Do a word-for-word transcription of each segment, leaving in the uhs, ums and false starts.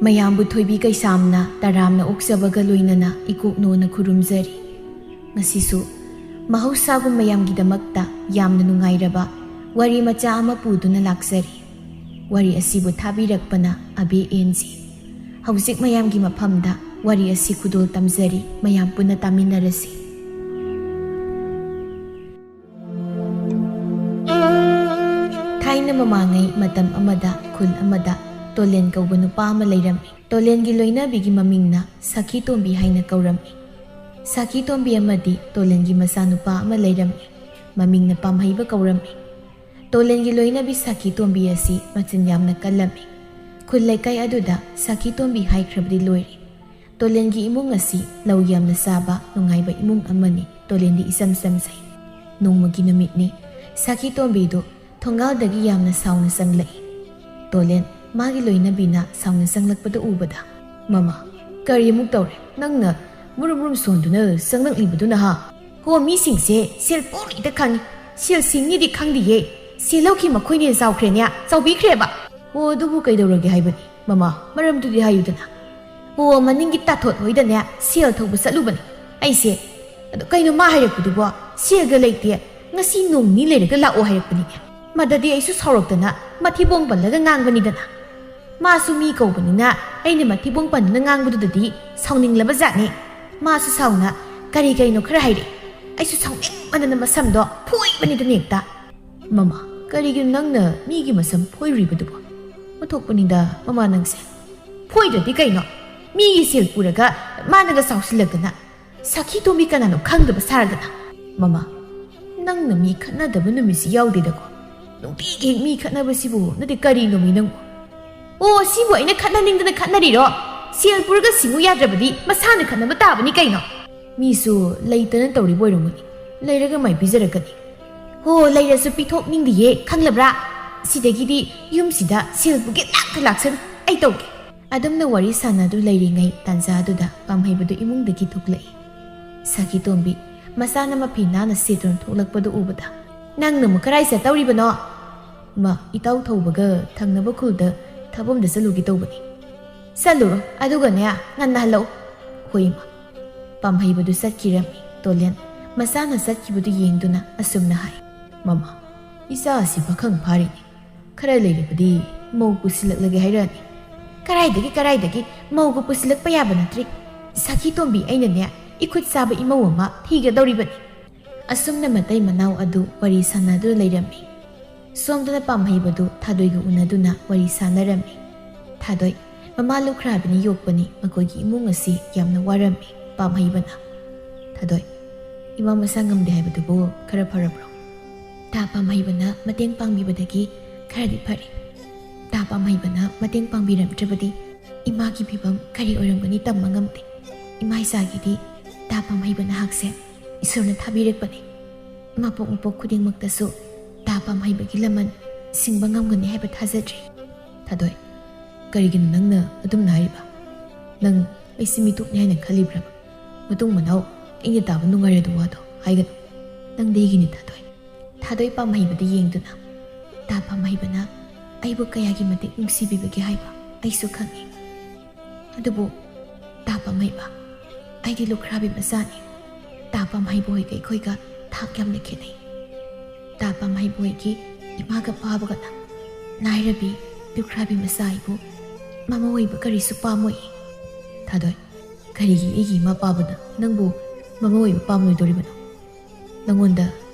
ꯃꯌꯥꯝꯕꯨ ꯊꯣꯏꯕꯤ ꯀꯩꯁꯥꯝꯅ ꯇꯔꯥꯝꯅ ꯑꯣꯛꯆꯕꯒ ꯂꯣꯏꯅꯅ ꯏꯀꯣꯛꯅꯣꯅ ꯈꯨꯔꯨꯝꯖꯔꯤ꯫ ꯉꯁꯤꯁꯨ ꯃꯍꯧꯁꯥꯒꯨꯝ ꯃꯌꯥꯝꯒꯤꯗꯃꯛꯇ ꯌꯥꯝꯅ ꯅꯨꯡꯉꯥꯏꯔꯕ ꯋꯥꯔꯤ ꯃꯆꯥ ꯑꯃ ꯄꯨꯗꯨꯅ ꯂꯥꯛꯆꯔꯤ꯫ ꯋꯥꯔꯤ ꯑꯁꯤꯕꯨ ꯊꯥꯕꯤꯔꯛꯄꯅ ꯑꯕꯦ ꯑꯦꯟ ꯖꯤ꯫ ꯍꯧꯖꯤꯛ ꯃꯌꯥꯝꯒꯤ ꯃꯐꯝꯗ ꯋꯥꯔꯤ ꯑꯁꯤ ꯈꯨꯗꯣꯜ ꯇꯝꯖꯔꯤ, ꯃꯌꯥꯝ ꯄꯨꯟꯅ ꯇꯥꯃꯤꯟꯅꯔꯁꯤ꯫ ꯊꯥꯏꯅ ꯃꯃꯥꯡꯉꯩ ꯃꯇꯝ ꯑꯃꯗ ꯈꯨꯜ ꯑꯃꯗ ꯇꯣꯂꯦꯟ ꯀꯧꯕ ꯅꯨꯄꯥ ꯑꯃ ꯂꯩꯔꯝꯃꯤ꯫ ꯇꯣꯂꯦꯟꯒꯤ ꯂꯣꯏꯅꯕꯤꯒꯤ ꯃꯃꯤꯡꯅ ꯁꯈꯤ ꯇꯣꯝꯕꯤ ꯍꯥꯏꯅ ꯀꯧꯔꯝꯃꯤ꯫ ꯁꯈꯤ ꯇꯣꯝꯕꯤ ꯑꯃꯗꯤ ꯇꯣꯂꯦꯟꯒꯤ ꯃꯆꯥꯅꯨꯄꯥ ꯑꯃ ꯂꯩꯔꯝꯃꯤ꯫ ꯃꯃꯤꯡꯅ ꯄꯥꯝꯍꯩꯕ ꯀꯧꯔꯝꯃꯤ꯫ ꯇꯣꯂꯦꯟꯒꯤ ꯂꯣꯏꯅꯕꯤ ꯁꯈꯤ ꯇꯣꯝꯕꯤ ꯑꯁꯤ ꯃꯆꯤꯟ ꯌꯥꯝꯅ ꯀꯜꯂꯝꯃꯤ꯫ ꯈꯨꯜ ꯂꯩꯀꯥꯏ ꯑꯗꯨꯗ ꯁꯈꯤ ꯇꯣꯝꯕꯤ ꯍꯥꯏꯈ꯭ꯔꯕꯗꯤ ꯂꯣꯏꯔꯦ꯫ ꯇꯣꯂꯦꯟꯒꯤ ꯏꯃꯨꯡ ꯑꯁꯤ ꯂꯧ ꯌꯥꯝꯅ ꯆꯥꯕ ꯅꯨꯡꯉꯥꯏꯕ ꯏꯃꯨꯡ ꯑꯃꯅꯤ꯫ ꯇꯣꯂꯦꯟꯗꯤ ꯏꯆꯝ ꯆꯝꯖꯩ꯫ ꯅꯣꯡꯃꯒꯤ ꯅꯨꯃꯤꯠꯅꯤ꯫ ꯁꯈꯤ ꯇꯣꯝꯕꯤꯗꯨ ꯊꯣꯡꯒꯥꯜꯗꯒꯤ ꯌꯥꯝꯅ ꯁꯥꯎꯅ ꯆꯪꯂꯛꯏ꯫ ꯇꯣꯂꯦꯟ ꯃꯥꯒꯤ ꯂꯣꯏꯅꯕꯤꯅ ꯁꯥꯎꯅ ꯆꯪꯂꯛꯄꯗꯨ ꯎꯕꯗ, "ꯃꯃꯥ, ꯀꯔꯤ ꯑꯃꯨꯛ ꯇꯧꯔꯦ? ꯅꯪꯅ ꯃꯨꯔꯨꯝ ꯃꯨꯔꯨꯝ ꯁꯣꯟꯗꯨꯅ ꯆꯪꯂꯛꯂꯤꯕꯗꯨꯅ ꯍꯥ?" "ꯍꯣ, ꯃꯤꯁꯤꯡꯁꯦ ꯁꯦꯜ ꯄꯨꯔꯤꯗ ꯈꯪꯉꯤ꯫ ꯁꯦꯜ ꯁꯤꯡꯉꯤꯗꯤ ꯈꯪꯗꯤꯌꯦ꯫ ꯁꯦꯜ ꯂꯧꯈꯤ ꯃꯈꯣꯏꯅ ꯍꯦꯟ ꯆꯥꯎꯈ꯭ꯔꯦꯅꯦ, ꯆꯥꯎꯕꯤꯈ꯭ꯔꯦꯕ꯫" "ꯑꯣ, ꯑꯗꯨꯕꯨ ꯀꯩꯗꯧꯔꯒꯦ ꯍꯥꯏꯕꯅꯤ ꯃꯃꯥ? ꯃꯔꯝꯗꯨꯗꯤ ꯍꯥꯏꯌꯨꯗꯅ꯫" "ꯑꯣ, ꯃꯅꯤꯡꯒꯤ ꯇꯥꯊꯣꯠ ꯍꯣꯏꯗꯅꯦ ꯁꯦꯜ ꯊꯧꯕ ꯆꯠꯂꯨꯕꯅꯤ ꯑꯩꯁꯦ꯫ ꯑꯗꯣ ꯀꯩꯅꯣ ꯃꯥ ꯍꯥꯏꯔꯛꯄꯗꯨꯕꯣ? ꯁꯦꯜꯒ ꯂꯩꯇꯦ, ꯉꯁꯤ ꯅꯣꯡ ꯅꯤꯅꯤ ꯂꯩꯔꯒ ꯂꯥꯛꯑꯣ ꯍꯥꯏꯔꯛꯄꯅꯤꯅꯦ꯫" ꯃꯗꯗꯤ ꯑꯩꯁꯨ ꯁꯥꯎꯔꯛꯇꯅ ꯃꯊꯤꯕꯣꯡ ꯄꯜꯂꯒ ꯉꯥꯡꯕꯅꯤꯗꯅ꯫ ꯃꯥꯁꯨ ꯃꯤ ꯀꯧꯕꯅꯤꯅ ꯑꯩꯅ ꯃꯊꯤꯕꯣꯡ ꯄꯟꯗꯨꯅ ꯉꯥꯡꯕꯗꯨꯗꯗꯤ ꯁꯥꯎꯅꯤꯡꯂꯕ ꯖꯥꯠꯅꯤ꯫ ꯃꯥꯁꯨ ꯁꯥꯎꯅ ꯀꯔꯤ ꯀꯩꯅꯣ ꯈꯔ ꯍꯥꯏꯔꯛꯑꯦ꯫ ꯑꯩꯁꯨ ꯁꯥꯎꯅꯤꯡꯃꯟꯗꯅ ꯃꯁꯝꯗꯣ ꯐꯣꯏꯕꯅꯤꯗꯅ ꯍꯦꯛꯇ꯫ "ꯃꯃꯥ, ꯀꯔꯤꯒꯤꯅꯣ ꯅꯪꯅ ꯃꯤꯒꯤ ꯃꯁꯝ ꯐꯣꯏꯔꯨꯔꯤꯕꯗꯨꯕꯣ?" "ꯃꯊꯣꯛꯄꯅꯤꯗ ꯃꯃꯥ ꯅꯪꯁꯦ꯫" "ꯐꯣꯏꯗ꯭ꯔꯗꯤ ꯀꯩꯅꯣ? ꯃꯤꯒꯤ ꯁꯦꯜ ꯄꯨꯔꯒ ꯃꯥꯅꯒ ꯆꯥꯎꯁꯤꯜꯂꯛꯇꯅ꯫ ꯁꯈꯤ ꯇꯣꯝꯕꯤ ꯀꯅꯥꯅꯣ ꯈꯪꯗꯕ ꯁꯥꯔꯗꯅ꯫" "ꯃꯃꯥ, ꯅꯪꯅ ꯃꯤ ꯈꯠꯅꯗꯕ ꯅꯨꯃꯤꯠꯁꯤ ꯌꯥꯎꯗꯦꯗꯀꯣ꯫ ꯅꯨꯡꯇꯤꯒꯤ ꯍꯦꯛ ꯃꯤ ꯈꯠꯅꯕꯁꯤꯕꯨ ꯅꯠꯇꯦ ꯀꯔꯤꯅꯣꯃꯤ ꯅꯪꯕꯨ?" "ꯑꯣ, ꯁꯤꯕꯨ ꯑꯩꯅ ꯈꯠꯅꯅꯤꯡꯗꯅ ꯈꯠꯅꯔꯤꯔꯣ? ꯁꯦꯜ ꯄꯨꯔꯒ ꯁꯤꯡꯉꯨ ꯌꯥꯗ꯭ꯔꯕꯗꯤ ꯃꯁꯥꯅ ꯈꯠꯅꯕ ꯇꯥꯕꯅꯤ ꯀꯩꯅꯣ꯫" "ꯃꯤꯁꯨ ꯂꯩꯇꯅ ꯇꯧꯔꯤꯕ ꯑꯣꯏꯔꯝꯒꯅꯤ, ꯂꯩꯔꯒ ꯃꯥꯏ ꯄꯤꯖꯔꯛꯀꯅꯤ꯫" "ꯍꯣ, ꯂꯩꯔꯁꯨ ꯄꯤꯊꯣꯛꯅꯤꯡꯗꯤꯌꯦ, ꯈꯪꯂꯕ꯭ꯔꯥ? ꯁꯤꯗꯒꯤꯗꯤ ꯌꯨꯝꯁꯤꯗ ꯁꯦꯜ ꯄꯨꯒꯦ ꯂꯥꯛꯇ ꯂꯥꯛꯁꯅꯨ, ꯑꯩ ꯇꯧꯒꯦ꯫" ꯑꯗꯨꯝꯅ ꯋꯥꯔꯤ ꯁꯥꯟꯅꯗꯨ ꯂꯩꯔꯤꯉꯩ ꯇꯥꯟꯖꯥꯗꯨꯗ ꯄꯥꯝꯍꯩꯕꯗꯨ ꯏꯃꯨꯡꯗꯒꯤ ꯊꯣꯛꯂꯛꯏ꯫ ꯁꯈꯤ ꯇꯣꯝꯕꯤ ꯃꯆꯥꯅ ꯃꯐꯤ ꯅꯥꯟꯅ ꯁꯦꯠꯇꯨꯅ ꯊꯣꯛꯂꯛꯄꯗꯨ ꯎꯕꯗ, "ꯅꯪꯅ ꯑꯃꯨꯛ ꯀꯔꯥꯏ ꯆꯠꯇꯧꯔꯤꯕꯅꯣ?" "ꯃꯥ, ꯏꯇꯥꯎ ꯊꯧꯕꯒ ꯊꯪꯅꯕ ꯈꯨꯜꯗ ꯊꯕꯛ ꯑꯝꯗ ꯆꯠꯂꯨꯒꯦ ꯇꯧꯕꯅꯤ꯫" "ꯆꯠꯂꯨꯔꯣ, ꯑꯗꯨꯒꯅꯦ, ꯉꯟꯅ ꯍꯜꯂꯛꯎ꯫" ꯍꯣꯏ, ꯏꯃꯥ꯫ ꯄꯥꯝꯍꯩꯕꯗꯨ ꯆꯠꯈꯤꯔꯝꯃꯤ꯫ ꯇꯣꯂꯦꯟ ꯃꯆꯥꯅ ꯆꯠꯈꯤꯕꯗꯨ ꯌꯦꯡꯗꯨꯅ ꯑꯁꯨꯝꯅ ꯍꯥꯏ, "ꯃꯃꯥ, ꯏꯆꯥ ꯑꯁꯤ ꯄꯥꯈꯪ ꯐꯥꯔꯤꯅꯤ꯫ ꯈꯔ ꯂꯩꯔꯕꯗꯤ ꯃꯧ ꯄꯨꯁꯤꯜꯂꯛꯂꯒꯦ ꯍꯥꯏꯔꯛꯑꯅꯤ꯫" "ꯀꯔꯥꯏꯗꯒꯤ, ꯀꯔꯥꯏꯗꯒꯤ ꯃꯧꯒ ꯄꯨꯁꯤꯜꯂꯛꯄ ꯌꯥꯕ ꯅꯠꯇ꯭ꯔꯤ꯫ ꯁꯥꯈꯤ ꯇꯣꯝꯕꯤ ꯑꯩꯅꯅꯦ, ꯏꯈꯨꯠ ꯆꯥꯕ ꯏꯃꯧ ꯑꯃ ꯊꯤꯒꯗꯧꯔꯤꯕꯅꯤ꯫" ꯑꯁꯨꯝꯅ ꯃꯇꯩ ꯃꯅꯥꯎ ꯑꯗꯨ ꯋꯥꯔꯤ ꯁꯥꯟꯅꯗꯨꯅ ꯂꯩꯔꯝꯃꯤ꯫ ꯁꯣꯝꯗꯅ ꯄꯥꯝꯍꯩꯕꯗꯨ ꯊꯥꯗꯣꯏꯒ ꯎꯅꯗꯨꯅ ꯋꯥꯔꯤ ꯁꯥꯟꯅꯔꯝꯃꯤ꯫ "ꯊꯥꯗꯣꯏ, ꯃꯃꯥ ꯂꯨꯈ꯭ꯔꯥꯕꯤꯅ ꯌꯣꯛꯄꯅꯤ, ꯃꯈꯣꯏꯒꯤ ꯏꯃꯨꯡ ꯑꯁꯤ ꯌꯥꯝꯅ ꯋꯥꯔꯝꯃꯤ꯫" ꯄꯥꯝꯍꯩꯕꯅ, "ꯊꯥꯗꯣꯏ, ꯏꯃꯥ ꯃꯁꯥ ꯉꯝꯗꯦ ꯍꯥꯏꯕꯗꯨꯕꯨ ꯈꯔ ꯐꯔꯕ꯭ꯔꯣ?" ꯇꯥ ꯄꯥꯝꯍꯩꯕꯅ ꯃꯇꯦꯡ ꯄꯥꯡꯕꯤꯕꯗꯒꯤ ꯈꯔꯗꯤ ꯐꯔꯦ꯫ ꯇꯥ ꯄꯥꯝꯍꯩꯕꯅ ꯃꯇꯦꯡ ꯄꯥꯡꯕꯤꯔꯝꯗ꯭ꯔꯕꯗꯤ ꯏꯃꯥꯒꯤ ꯐꯤꯕꯝ ꯀꯔꯤ ꯑꯣꯏꯔꯝꯒꯅꯤ ꯇꯝꯕ ꯉꯝꯗꯦ꯫ ꯏꯃꯥ ꯏꯆꯥꯒꯤꯗꯤ ꯇꯥ ꯄꯥꯝꯍꯩꯕ ꯅꯍꯥꯛꯁꯦ ꯏꯁꯣꯔꯅ ꯊꯥꯕꯤꯔꯛꯄꯅꯤ꯫ ꯃꯄꯣꯛ ꯃꯄꯣꯛ ꯈꯨꯗꯤꯡꯃꯛꯇꯁꯨ ꯇꯥ ꯄꯥꯝꯍꯩꯕꯒꯤ ꯂꯃꯟ ꯁꯤꯡꯕ ꯉꯝꯒꯅꯤ ꯍꯥꯏꯕ ꯊꯥꯖꯗ꯭ꯔꯤ꯫ ꯊꯥꯗꯣꯏ, ꯀꯔꯤꯒꯤꯅꯣ ꯅꯪꯅ ꯑꯗꯨꯝꯅ ꯍꯥꯏꯔꯤꯕ? ꯅꯪ ꯑꯩꯁꯤ ꯃꯤꯇꯣꯞꯅꯤ ꯍꯥꯏꯅ ꯈꯜꯂꯤꯕ꯭ꯔꯕ? ꯃꯇꯨꯡ ꯃꯅꯥꯎ ꯑꯩꯅ ꯇꯥꯕ ꯅꯨꯡꯉꯥꯏꯔꯣꯏꯗꯕ ꯋꯥꯗꯣ ꯍꯥꯏꯒꯅꯨ꯫ ꯅꯪꯗꯤ ꯑꯩꯒꯤꯅꯤ, ꯊꯥꯗꯣꯏ꯫ ꯊꯥꯗꯣꯏ ꯄꯥꯝꯍꯩꯕꯗ ꯌꯦꯡꯗꯨꯅ, ꯇꯥ ꯄꯥꯝꯍꯩꯕꯅ ꯑꯩꯕꯨ ꯀꯌꯥꯒꯤ ꯃꯇꯤꯛ ꯅꯨꯡꯁꯤꯕꯤꯕꯒꯦ ꯍꯥꯏꯕ ꯑꯩꯁꯨ ꯈꯪꯏ꯫ ꯑꯗꯨꯕꯨ ꯇꯥ ꯄꯥꯝꯍꯩꯕ, ꯑꯩꯗꯤ ꯂꯨꯈ꯭ꯔꯥꯕꯤ ꯃꯆꯥꯅꯤ꯫ ꯇꯥ ꯄꯥꯝꯍꯩꯕ ꯍꯣꯏꯒ ꯑꯩꯈꯣꯏꯒ ꯊꯥꯛ ꯌꯥꯝꯅ ꯈꯦꯠꯅꯩ꯫ ꯇꯥ ꯄꯥꯝꯍꯩꯕ ꯍꯣꯏꯒꯤ ꯏꯃꯥꯒ ꯄꯥꯕꯒꯅ ꯂꯥꯏꯔꯕꯤ ꯂꯨꯈ꯭ꯔꯥꯕꯤ ꯃꯆꯥ ꯑꯩꯕꯨ ꯃꯃꯧ ꯑꯣꯏꯕ ꯀꯔꯤꯁꯨ ꯄꯥꯝꯃꯣꯏ꯫ ꯊꯥꯗꯣꯏ, ꯀꯔꯤꯒꯤ ꯑꯩꯒꯤ ꯏꯃꯥ ꯄꯥꯕꯅ ꯅꯪꯕꯨ ꯃꯃꯧ ꯑꯣꯏꯕ ꯄꯥꯝꯂꯣꯏꯗꯣꯔꯤꯕꯅꯣ? ꯅꯉꯣꯟꯗ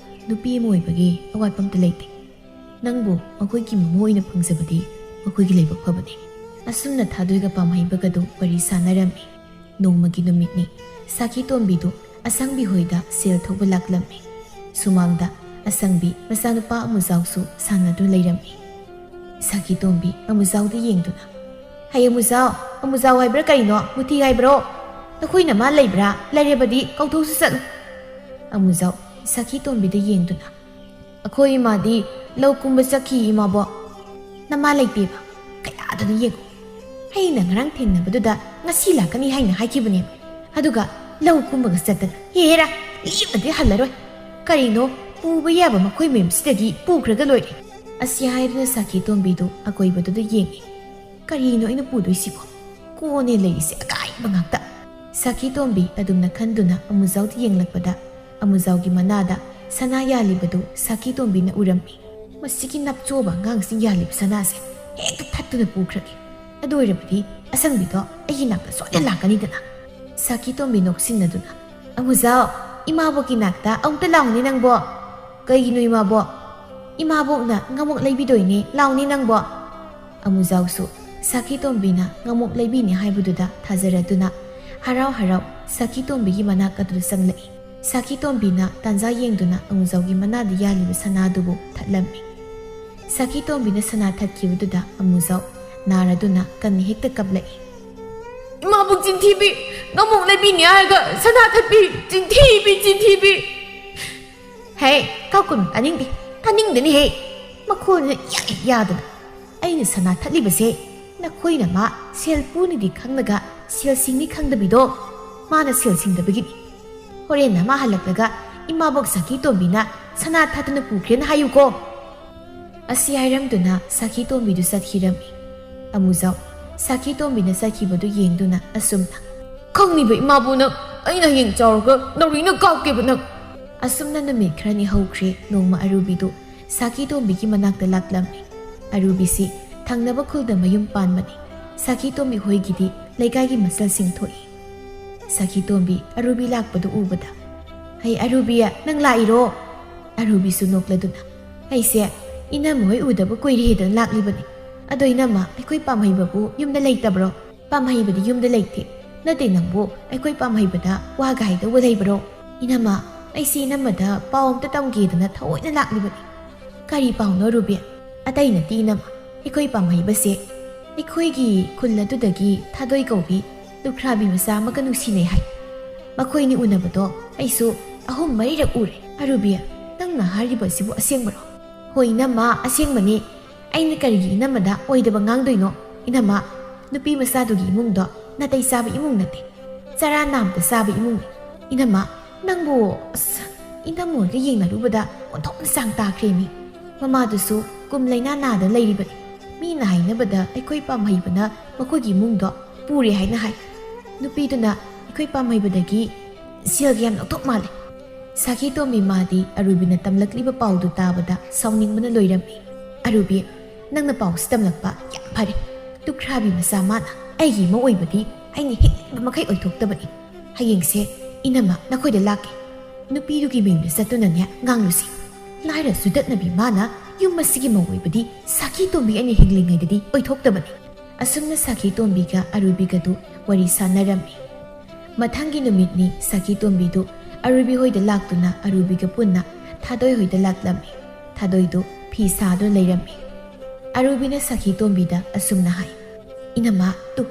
ꯅꯨꯄꯤ ꯑꯃ ꯑꯣꯏꯕꯒꯤ ꯑꯋꯥꯠꯄ ꯑꯝꯇ ꯂꯩꯇꯦ꯫ ꯅꯪꯕꯨ ꯃꯈꯣꯏꯒꯤ ꯃꯃꯧ ꯑꯣꯏꯅ ꯐꯪꯖꯕꯗꯤ ꯃꯈꯣꯏꯒꯤ ꯂꯥꯏꯕꯛ ꯐꯕꯅꯤ꯫ ꯑꯁꯨꯝꯅ ꯊꯥꯗꯣꯏꯒ ꯄꯥꯝꯍꯩꯕꯒꯗꯨ ꯋꯥꯔꯤ ꯁꯥꯟꯅꯔꯝꯃꯤ꯫ ꯅꯣꯡꯃꯒꯤ ꯅꯨꯃꯤꯠꯅꯤ꯫ ꯁꯥꯈꯤ ꯇꯣꯝꯕꯤꯗꯨ ꯑꯁꯪꯕꯤ ꯍꯣꯏꯗ ꯁꯦꯜ ꯊꯧꯕ ꯂꯥꯛꯂꯝꯃꯤ꯫ ꯁꯨꯃꯥꯡꯗ ꯑꯁꯪꯕꯤ ꯃꯆꯥꯅꯨꯄꯥ ꯑꯃꯨꯖꯥꯎꯁꯨ ꯁꯥꯟꯅꯗꯨꯅ ꯂꯩꯔꯝꯃꯤ꯫ ꯁꯥꯈꯤ ꯇꯣꯝꯕꯤ ꯑꯃꯨꯖꯥꯎꯗ ꯌꯦꯡꯗꯨꯅ, "ꯍꯩ ꯑꯃꯨꯖꯥꯎ, ꯑꯃꯨꯖꯥꯎ ꯍꯥꯏꯕ꯭ꯔꯥ ꯀꯩꯅꯣ, ꯃꯨꯊꯤ ꯍꯥꯏꯕ꯭ꯔꯣ? ꯅꯈꯣꯏ ꯅꯃꯥ ꯂꯩꯕ꯭ꯔꯥ? ꯂꯩꯔꯕꯗꯤ ꯀꯧꯊꯣꯛꯁꯨ ꯆꯠꯂꯨ꯫" ꯑꯃꯨꯖꯥꯎ ꯁꯥꯈꯤ ꯇꯣꯝꯕꯤꯗ ꯌꯦꯡꯗꯨꯅ, "ꯑꯩꯈꯣꯏ ꯏꯃꯥꯗꯤ ꯂꯧ ꯀꯨꯝꯕ ꯆꯠꯈꯤ, ꯏꯃꯥꯕꯣꯛ꯫" "ꯅꯃꯥ ꯂꯩꯇꯦꯕ? ꯀꯌꯥꯗꯅꯣ ꯌꯦꯡꯉꯨ꯫ ꯑꯩꯅ ꯉꯔꯥꯡ ꯊꯦꯡꯅꯕꯗꯨꯗ ꯉꯁꯤ ꯂꯥꯛꯀꯅꯤ ꯍꯥꯏꯅ ꯍꯥꯏꯈꯤꯕꯅꯦꯕ꯫ ꯑꯗꯨꯒ ꯂꯧ ꯀꯨꯝꯕꯒ ꯆꯠꯇꯅ꯫ ꯍꯦꯔꯥ, ꯂꯦꯝꯅꯗꯤ ꯍꯜꯂꯔꯣꯏ꯫ ꯀꯔꯤꯅꯣ, ꯄꯨꯕ ꯌꯥꯕ ꯃꯈꯣꯏ ꯃꯌꯨꯝꯁꯤꯗꯒꯤ ꯄꯨꯈ꯭ꯔꯒ ꯂꯣꯏꯔꯦ꯫" ꯑꯁꯤ ꯍꯥꯏꯗꯨꯅ ꯁꯥꯈꯤ ꯇꯣꯝꯕꯤꯗꯨ ꯑꯀꯣꯏꯕꯗꯨꯗ ꯌꯦꯡꯉꯤ꯫ "ꯀꯔꯤꯅꯣ ꯑꯩꯅ ꯄꯨꯗꯣꯏꯁꯤꯕꯣ? ꯃꯉꯣꯟꯅꯦ ꯂꯩꯔꯤꯁꯦ ꯑꯀꯥꯏꯕ ꯉꯥꯛꯇ꯫ ꯁꯥꯈꯤ ꯇꯣꯝꯕꯤ ꯑꯗꯨꯝꯅ ꯈꯟꯗꯨꯅ ꯑꯃꯨꯖꯥꯎꯗ ꯌꯦꯡꯂꯛꯄꯗ ꯑꯃꯨꯖꯥꯎꯒꯤ ꯃꯅꯥꯗ ꯁꯅꯥ ꯌꯥꯜꯂꯤꯕꯗꯨ ꯁꯥꯈꯤ ꯇꯣꯝꯕꯤꯅ ꯎꯔꯝꯃꯤ꯫ "ꯃꯁꯤꯒꯤ ꯅꯞꯆꯣꯕ ꯑꯉꯥꯡꯁꯤꯡ ꯌꯥꯜꯂꯤꯕ ꯁꯅꯥꯁꯦ ꯍꯦꯛꯇ ꯊꯠꯇꯨꯅ ꯄꯨꯈ꯭ꯔꯒꯦ꯫ ꯑꯗꯨ ꯑꯣꯏꯔꯕꯗꯤ ꯑꯁꯪꯕꯤꯗꯣ ꯑꯩꯒꯤ ꯅꯥꯛꯇ ꯁꯣꯏꯗꯅ ꯂꯥꯛꯀꯅꯤꯗꯅ"꯫ ꯁꯥꯈꯤ ꯇꯣꯝꯕꯤ ꯅꯣꯛꯁꯤꯟꯅꯗꯨꯅ, "ꯑꯃꯨꯖꯥꯎ, ꯏꯃꯥꯕꯣꯛꯀꯤ ꯅꯥꯛꯇ ꯑꯃꯨꯛꯇ ꯂꯥꯎꯅꯦ ꯅꯪꯕꯣ"꯫ "ꯀꯩꯒꯤꯅꯣ ꯏꯃꯥꯕꯣꯛ?" "ꯏꯃꯥꯕꯣꯛꯅ ꯉꯥꯃꯣꯛ ꯂꯩꯕꯤꯗꯣꯏꯅꯦ, ꯂꯥꯎꯅꯦ ꯅꯪꯕꯣ"꯫ ꯑꯃꯨꯖꯥꯎꯁꯨ ꯁꯥꯈꯤ ꯇꯣꯝꯕꯤꯅ ꯉꯥꯃꯣꯛ ꯂꯩꯕꯤꯅꯤ ꯍꯥꯏꯕꯗꯨꯗ ꯊꯥꯖꯔꯗꯨꯅ ꯍꯔꯥꯎ ꯍꯔꯥꯎ ꯁꯥꯈꯤ ꯇꯣꯝꯕꯤꯒꯤ ꯃꯅꯥꯛ ꯑꯗꯨꯗ ꯆꯪꯂꯛꯏ꯫ ꯁꯥꯈꯤ ꯇꯣꯝꯕꯤꯅ ꯇꯥꯟꯖꯥ ꯌꯦꯡꯗꯨꯅ ꯑꯃꯨꯖꯥꯎꯒꯤ ꯃꯅꯥꯗ ꯌꯥꯜꯂꯤꯕ ꯁꯅꯥꯗꯨꯕꯨ ꯊꯠꯂꯝꯃꯤ꯫ ꯁꯥꯈꯤ ꯇꯣꯝꯕꯤꯅ ꯁꯅꯥ ꯊꯠꯈꯤꯕꯗꯨꯗ ꯑꯃꯨꯖꯥꯎ ꯅꯥꯔꯗꯨꯅ ꯀꯟꯅ ꯍꯦꯛꯇ ꯀꯞꯂꯛꯏ꯫ "ꯏꯃꯥꯕꯨ ꯆꯤꯟꯊꯤꯕꯤ! ꯉꯥꯃꯣꯛ ꯂꯩꯕꯤꯅꯤ ꯍꯥꯏꯔꯒ ꯁꯅꯥ ꯊꯠꯄꯤ! ꯆꯤꯟꯊꯤꯕꯤ! ꯆꯤꯟꯊꯤꯕꯤ!" "ꯍꯦ, ꯀꯥꯎꯀꯨꯝ ꯇꯥꯅꯤꯡꯗꯦ, ꯇꯥꯅꯤꯡꯗꯦꯅꯦꯍꯦ꯫ ꯃꯈꯣꯜꯅ ꯏꯌꯥ ꯍꯦꯛ ꯌꯥꯗꯅ꯫ ꯑꯩꯅ ꯁꯅꯥ ꯊꯠꯂꯤꯕꯁꯦ ꯅꯈꯣꯏꯅ ꯃꯥ ꯁꯦꯜ ꯄꯨꯅꯤꯗꯤ ꯈꯪꯂꯒ ꯁꯦꯜ ꯁꯤꯡꯅꯤ ꯈꯪꯗꯕꯤꯗꯣ, ꯃꯥꯅ ꯁꯦꯜ ꯁꯤꯡꯗꯕꯒꯤꯅꯤ꯫ ꯍꯣꯔꯦꯟ ꯃꯥ ꯍꯜꯂꯛꯂꯒ ꯏꯃꯥꯕꯣꯛ ꯁꯥꯈꯤ ꯇꯣꯝꯕꯤꯅ ꯁꯅꯥ ꯊꯠꯇꯨꯅ ꯄꯨꯈ꯭ꯔꯦꯅ ꯍꯥꯏꯌꯨꯀꯣ"꯫ ꯑꯁꯤ ꯍꯥꯏꯔꯝꯗꯨꯅ ꯁꯥꯈꯤ ꯇꯣꯝꯕꯤꯗꯨ ꯆꯠꯈꯤꯔꯝꯃꯤ꯫ ꯑꯃꯨꯖꯥꯎ ꯁꯥꯈꯤ ꯇꯣꯝꯕꯤꯅ ꯆꯠꯈꯤꯕꯗꯨ ꯌꯦꯡꯗꯨꯅ ꯑꯁꯨꯝꯅ, "ꯈꯪꯅꯤꯕ ꯏꯃꯥꯕꯨ ꯅꯪ, ꯑꯩꯅ ꯍꯌꯦꯡ ꯆꯥꯎꯔꯒ ꯅꯥꯎꯔꯤꯅ ꯀꯥꯞꯀꯦꯕ ꯅꯪ"꯫ ꯑꯁꯨꯝꯅ ꯅꯨꯃꯤꯠ ꯈꯔꯅꯤ ꯍꯧꯈ꯭ꯔꯦ꯫ ꯅꯣꯡꯃ ꯑꯔꯨꯕꯤꯗꯨ ꯁꯥꯈꯤ ꯇꯣꯝꯕꯤꯒꯤ ꯃꯅꯥꯛꯇ ꯂꯥꯛꯂꯝꯃꯤ꯫ ꯑꯔꯨꯕꯤꯁꯤ ꯊꯪꯅꯕ ꯈꯨꯜꯗ ꯃꯌꯨꯝ ꯄꯥꯟꯕꯅꯤ꯫ ꯁꯥꯈꯤ ꯇꯣꯝꯕꯤ ꯍꯣꯏꯒꯤꯗꯤ ꯂꯩꯀꯥꯏꯒꯤ ꯃꯆꯜꯁꯤꯡ ꯊꯣꯛꯏ꯫ ꯁꯥꯈꯤ ꯇꯣꯝꯕꯤ ꯑꯔꯨꯕꯤ ꯂꯥꯛꯄꯗꯨ ꯎꯕꯗ, "ꯍꯩ ꯑꯔꯨꯕꯤ, ꯅꯪ ꯂꯥꯛꯏꯔꯣ?" ꯑꯔꯨꯕꯤꯁꯨ ꯅꯣꯛꯂꯗꯨꯅ, "ꯑꯩꯁꯦ ꯏꯅꯝꯃ ꯍꯣꯏ ꯎꯗꯕ ꯀꯨꯏꯔꯦꯗꯅ ꯂꯥꯛꯂꯤꯕꯅꯤ꯫ ꯑꯗꯣ ꯏꯅꯝꯃ, ꯑꯩꯈꯣꯏ ꯄꯥꯝꯍꯩꯕꯕꯨ ꯌꯨꯝꯗ ꯂꯩꯇꯕ꯭ꯔꯣ?" "ꯄꯥꯝꯍꯩꯕꯗꯤ ꯌꯨꯝꯗ ꯂꯩꯇꯦ꯫ ꯅꯠꯇꯦ ꯅꯪꯕꯨ, ꯑꯩꯈꯣꯏ ꯄꯥꯝꯍꯩꯕꯗ ꯋꯥꯒ ꯍꯥꯏꯗꯧꯕ ꯂꯩꯕ꯭ꯔꯣ?" "ꯏꯅꯝꯃ, ꯑꯩꯁꯦ ꯏꯅꯝꯃꯗ ꯄꯥꯎ ꯑꯝꯇ ꯇꯝꯒꯦꯗꯅ ꯊꯑꯣꯏꯅ ꯂꯥꯛꯂꯤꯕꯅꯤ"꯫ "ꯀꯔꯤ ꯄꯥꯎꯅꯣ ꯑꯔꯨꯕꯤ?" "ꯑꯇꯩ ꯅꯠꯇꯦ ꯏꯅꯝꯃ, ꯑꯩꯈꯣꯏ ꯄꯥꯝꯍꯩꯕꯁꯦ ꯑꯩꯈꯣꯏꯒꯤ ꯈꯨꯜ ꯑꯗꯨꯗꯒꯤ ꯊꯥꯗꯣꯏ ꯀꯧꯕꯤ ꯂꯨꯈ꯭ꯔꯥꯕꯤ ꯃꯆꯥ ꯑꯃꯒ ꯅꯨꯡꯁꯤꯅꯩ ꯍꯥꯏ꯫ ꯃꯈꯣꯏꯅꯤ ꯎꯅꯕꯗꯣ ꯑꯩꯁꯨ ꯑꯍꯨꯝ ꯃꯔꯤꯔꯛ ꯎꯔꯦ"꯫ "ꯑꯔꯨꯕꯤ, ꯅꯪꯅ ꯍꯥꯏꯔꯤꯕꯁꯤꯕꯨ ꯑꯁꯦꯡꯕꯔꯣ?" "ꯍꯣꯏ ꯏꯅꯝꯃ, ꯑꯁꯦꯡꯕꯅꯤ꯫ ꯑꯩꯅ ꯀꯔꯤꯒꯤ ꯏꯅꯝꯃꯗ ꯑꯣꯏꯗꯕ ꯉꯥꯡꯗꯣꯏꯅꯣ? ꯏꯅꯝꯃ, ꯅꯨꯄꯤ ꯃꯆꯥꯗꯨꯒꯤ ꯏꯃꯨꯡꯗꯣ ꯅꯥꯇꯩ ꯆꯥꯕ ꯏꯃꯨꯡ ꯅꯠꯇꯦ꯫ ꯆꯔꯥ ꯅꯥꯝꯇ ꯆꯥꯕ ꯏꯃꯨꯡꯅꯤ꯫ ꯏꯅꯝꯃ, ꯅꯪꯕꯨ, ꯑꯁ, ꯏꯅꯝꯃ ꯍꯣꯏꯒ ꯌꯦꯡꯅꯔꯨꯕꯗ ꯑꯣꯟꯊꯣꯛꯅ ꯆꯥꯡ ꯇꯥꯈ꯭ꯔꯦꯃꯤ꯫ ꯃꯃꯥꯗꯨꯁꯨ ꯀꯨꯝ ꯂꯩꯅꯥ ꯅꯥꯗ ꯂꯩꯔꯤꯕꯅꯤ꯫ ꯃꯤꯅ ꯍꯥꯏꯅꯕꯗ ꯑꯩꯈꯣꯏ ꯄꯥꯝꯍꯩꯕꯅ ꯃꯈꯣꯏꯒꯤ ꯏꯃꯨꯡꯗꯣ ꯄꯨꯔꯦ ꯍꯥꯏꯅ ꯍꯥꯏ꯫ ꯅꯨꯄꯤꯗꯨꯅ ꯑꯩꯈꯣꯏ ꯄꯥꯝꯍꯩꯕꯗꯒꯤ ꯁꯦꯜꯒ ꯌꯥꯝ ꯂꯧꯊꯣꯛ ꯃꯥꯜꯂꯦ꯫ ꯁꯥꯈꯤ ꯇꯣꯝꯕꯤ ꯃꯥꯗꯤ ꯑꯔꯨꯕꯤꯅ ꯇꯝꯂꯛꯂꯤꯕ ꯄꯥꯎꯗꯨ ꯇꯥꯕꯗ ꯁꯥꯎꯅꯤꯡꯕꯅ ꯂꯣꯏꯔꯝꯃꯤ꯫ "ꯑꯔꯨꯕꯤ, ꯅꯪꯅ ꯄꯥꯎꯁꯤ ꯇꯝꯂꯛꯄ ꯌꯥꯝ ꯐꯔꯦ꯫ ꯂꯨꯈ꯭ꯔꯥꯕꯤ ꯃꯆꯥ ꯃꯥꯅ ꯑꯩꯒꯤ ꯏꯃꯧ ꯑꯣꯏꯕꯗꯤ ꯑꯩꯅ ꯍꯤꯡꯅꯤꯡꯕ ꯃꯈꯩ ꯑꯣꯏꯊꯣꯛꯇꯕꯅꯤ꯫ ꯍꯌꯦꯡꯁꯦ ꯏꯅꯝꯃ ꯅꯈꯣꯏꯗ ꯂꯥꯛꯀꯦ꯫ ꯅꯨꯄꯤꯗꯨꯒꯤ ꯃꯌꯨꯝꯗ ꯆꯠꯇꯨꯅꯅꯦ ꯉꯥꯡꯂꯨꯁꯤ꯫ ꯂꯥꯏꯔ ꯆꯨꯗꯠꯅꯕꯤ ꯃꯥꯅ ꯌꯨꯝ ꯑꯁꯤꯒꯤ ꯃꯧ ꯑꯣꯏꯕꯗꯤ ꯁꯥꯈꯤ ꯇꯣꯝꯕꯤ ꯑꯩꯅ ꯍꯤꯡꯂꯤꯉꯩꯗꯗꯤ ꯑꯣꯏꯊꯣꯛꯇꯕꯅꯤ꯫" ꯑꯁꯨꯝꯅ ꯁꯥꯈꯤ ꯇꯣꯝꯕꯤꯒ ꯑꯔꯨꯕꯤꯒꯗꯨ ꯋꯥꯔꯤ ꯁꯥꯟꯅꯔꯝꯃꯤ꯫ ꯃꯊꯪꯒꯤ ꯅꯨꯃꯤꯠꯅꯤ ꯁꯥꯈꯤ ꯇꯣꯝꯕꯤꯗꯨ ꯑꯔꯨꯕꯤ ꯍꯣꯏꯗ ꯂꯥꯛꯇꯨꯅ ꯑꯔꯨꯕꯤꯒ ꯄꯨꯟꯅ ꯊꯥꯗꯣꯏ ꯍꯣꯏꯗ ꯂꯥꯛꯂꯝꯃꯤ꯫ ꯊꯥꯗꯣꯏꯗꯨ ꯐꯤ ꯁꯥꯗꯨꯅ ꯂꯩꯔꯝꯃꯤ꯫ ꯑꯔꯨꯕꯤꯅ ꯁꯥꯈꯤ ꯇꯣꯝꯕꯤꯗ ꯑꯁꯨꯝꯅ ꯍꯥꯏ, "ꯏꯅꯝꯃ, ꯇꯨ,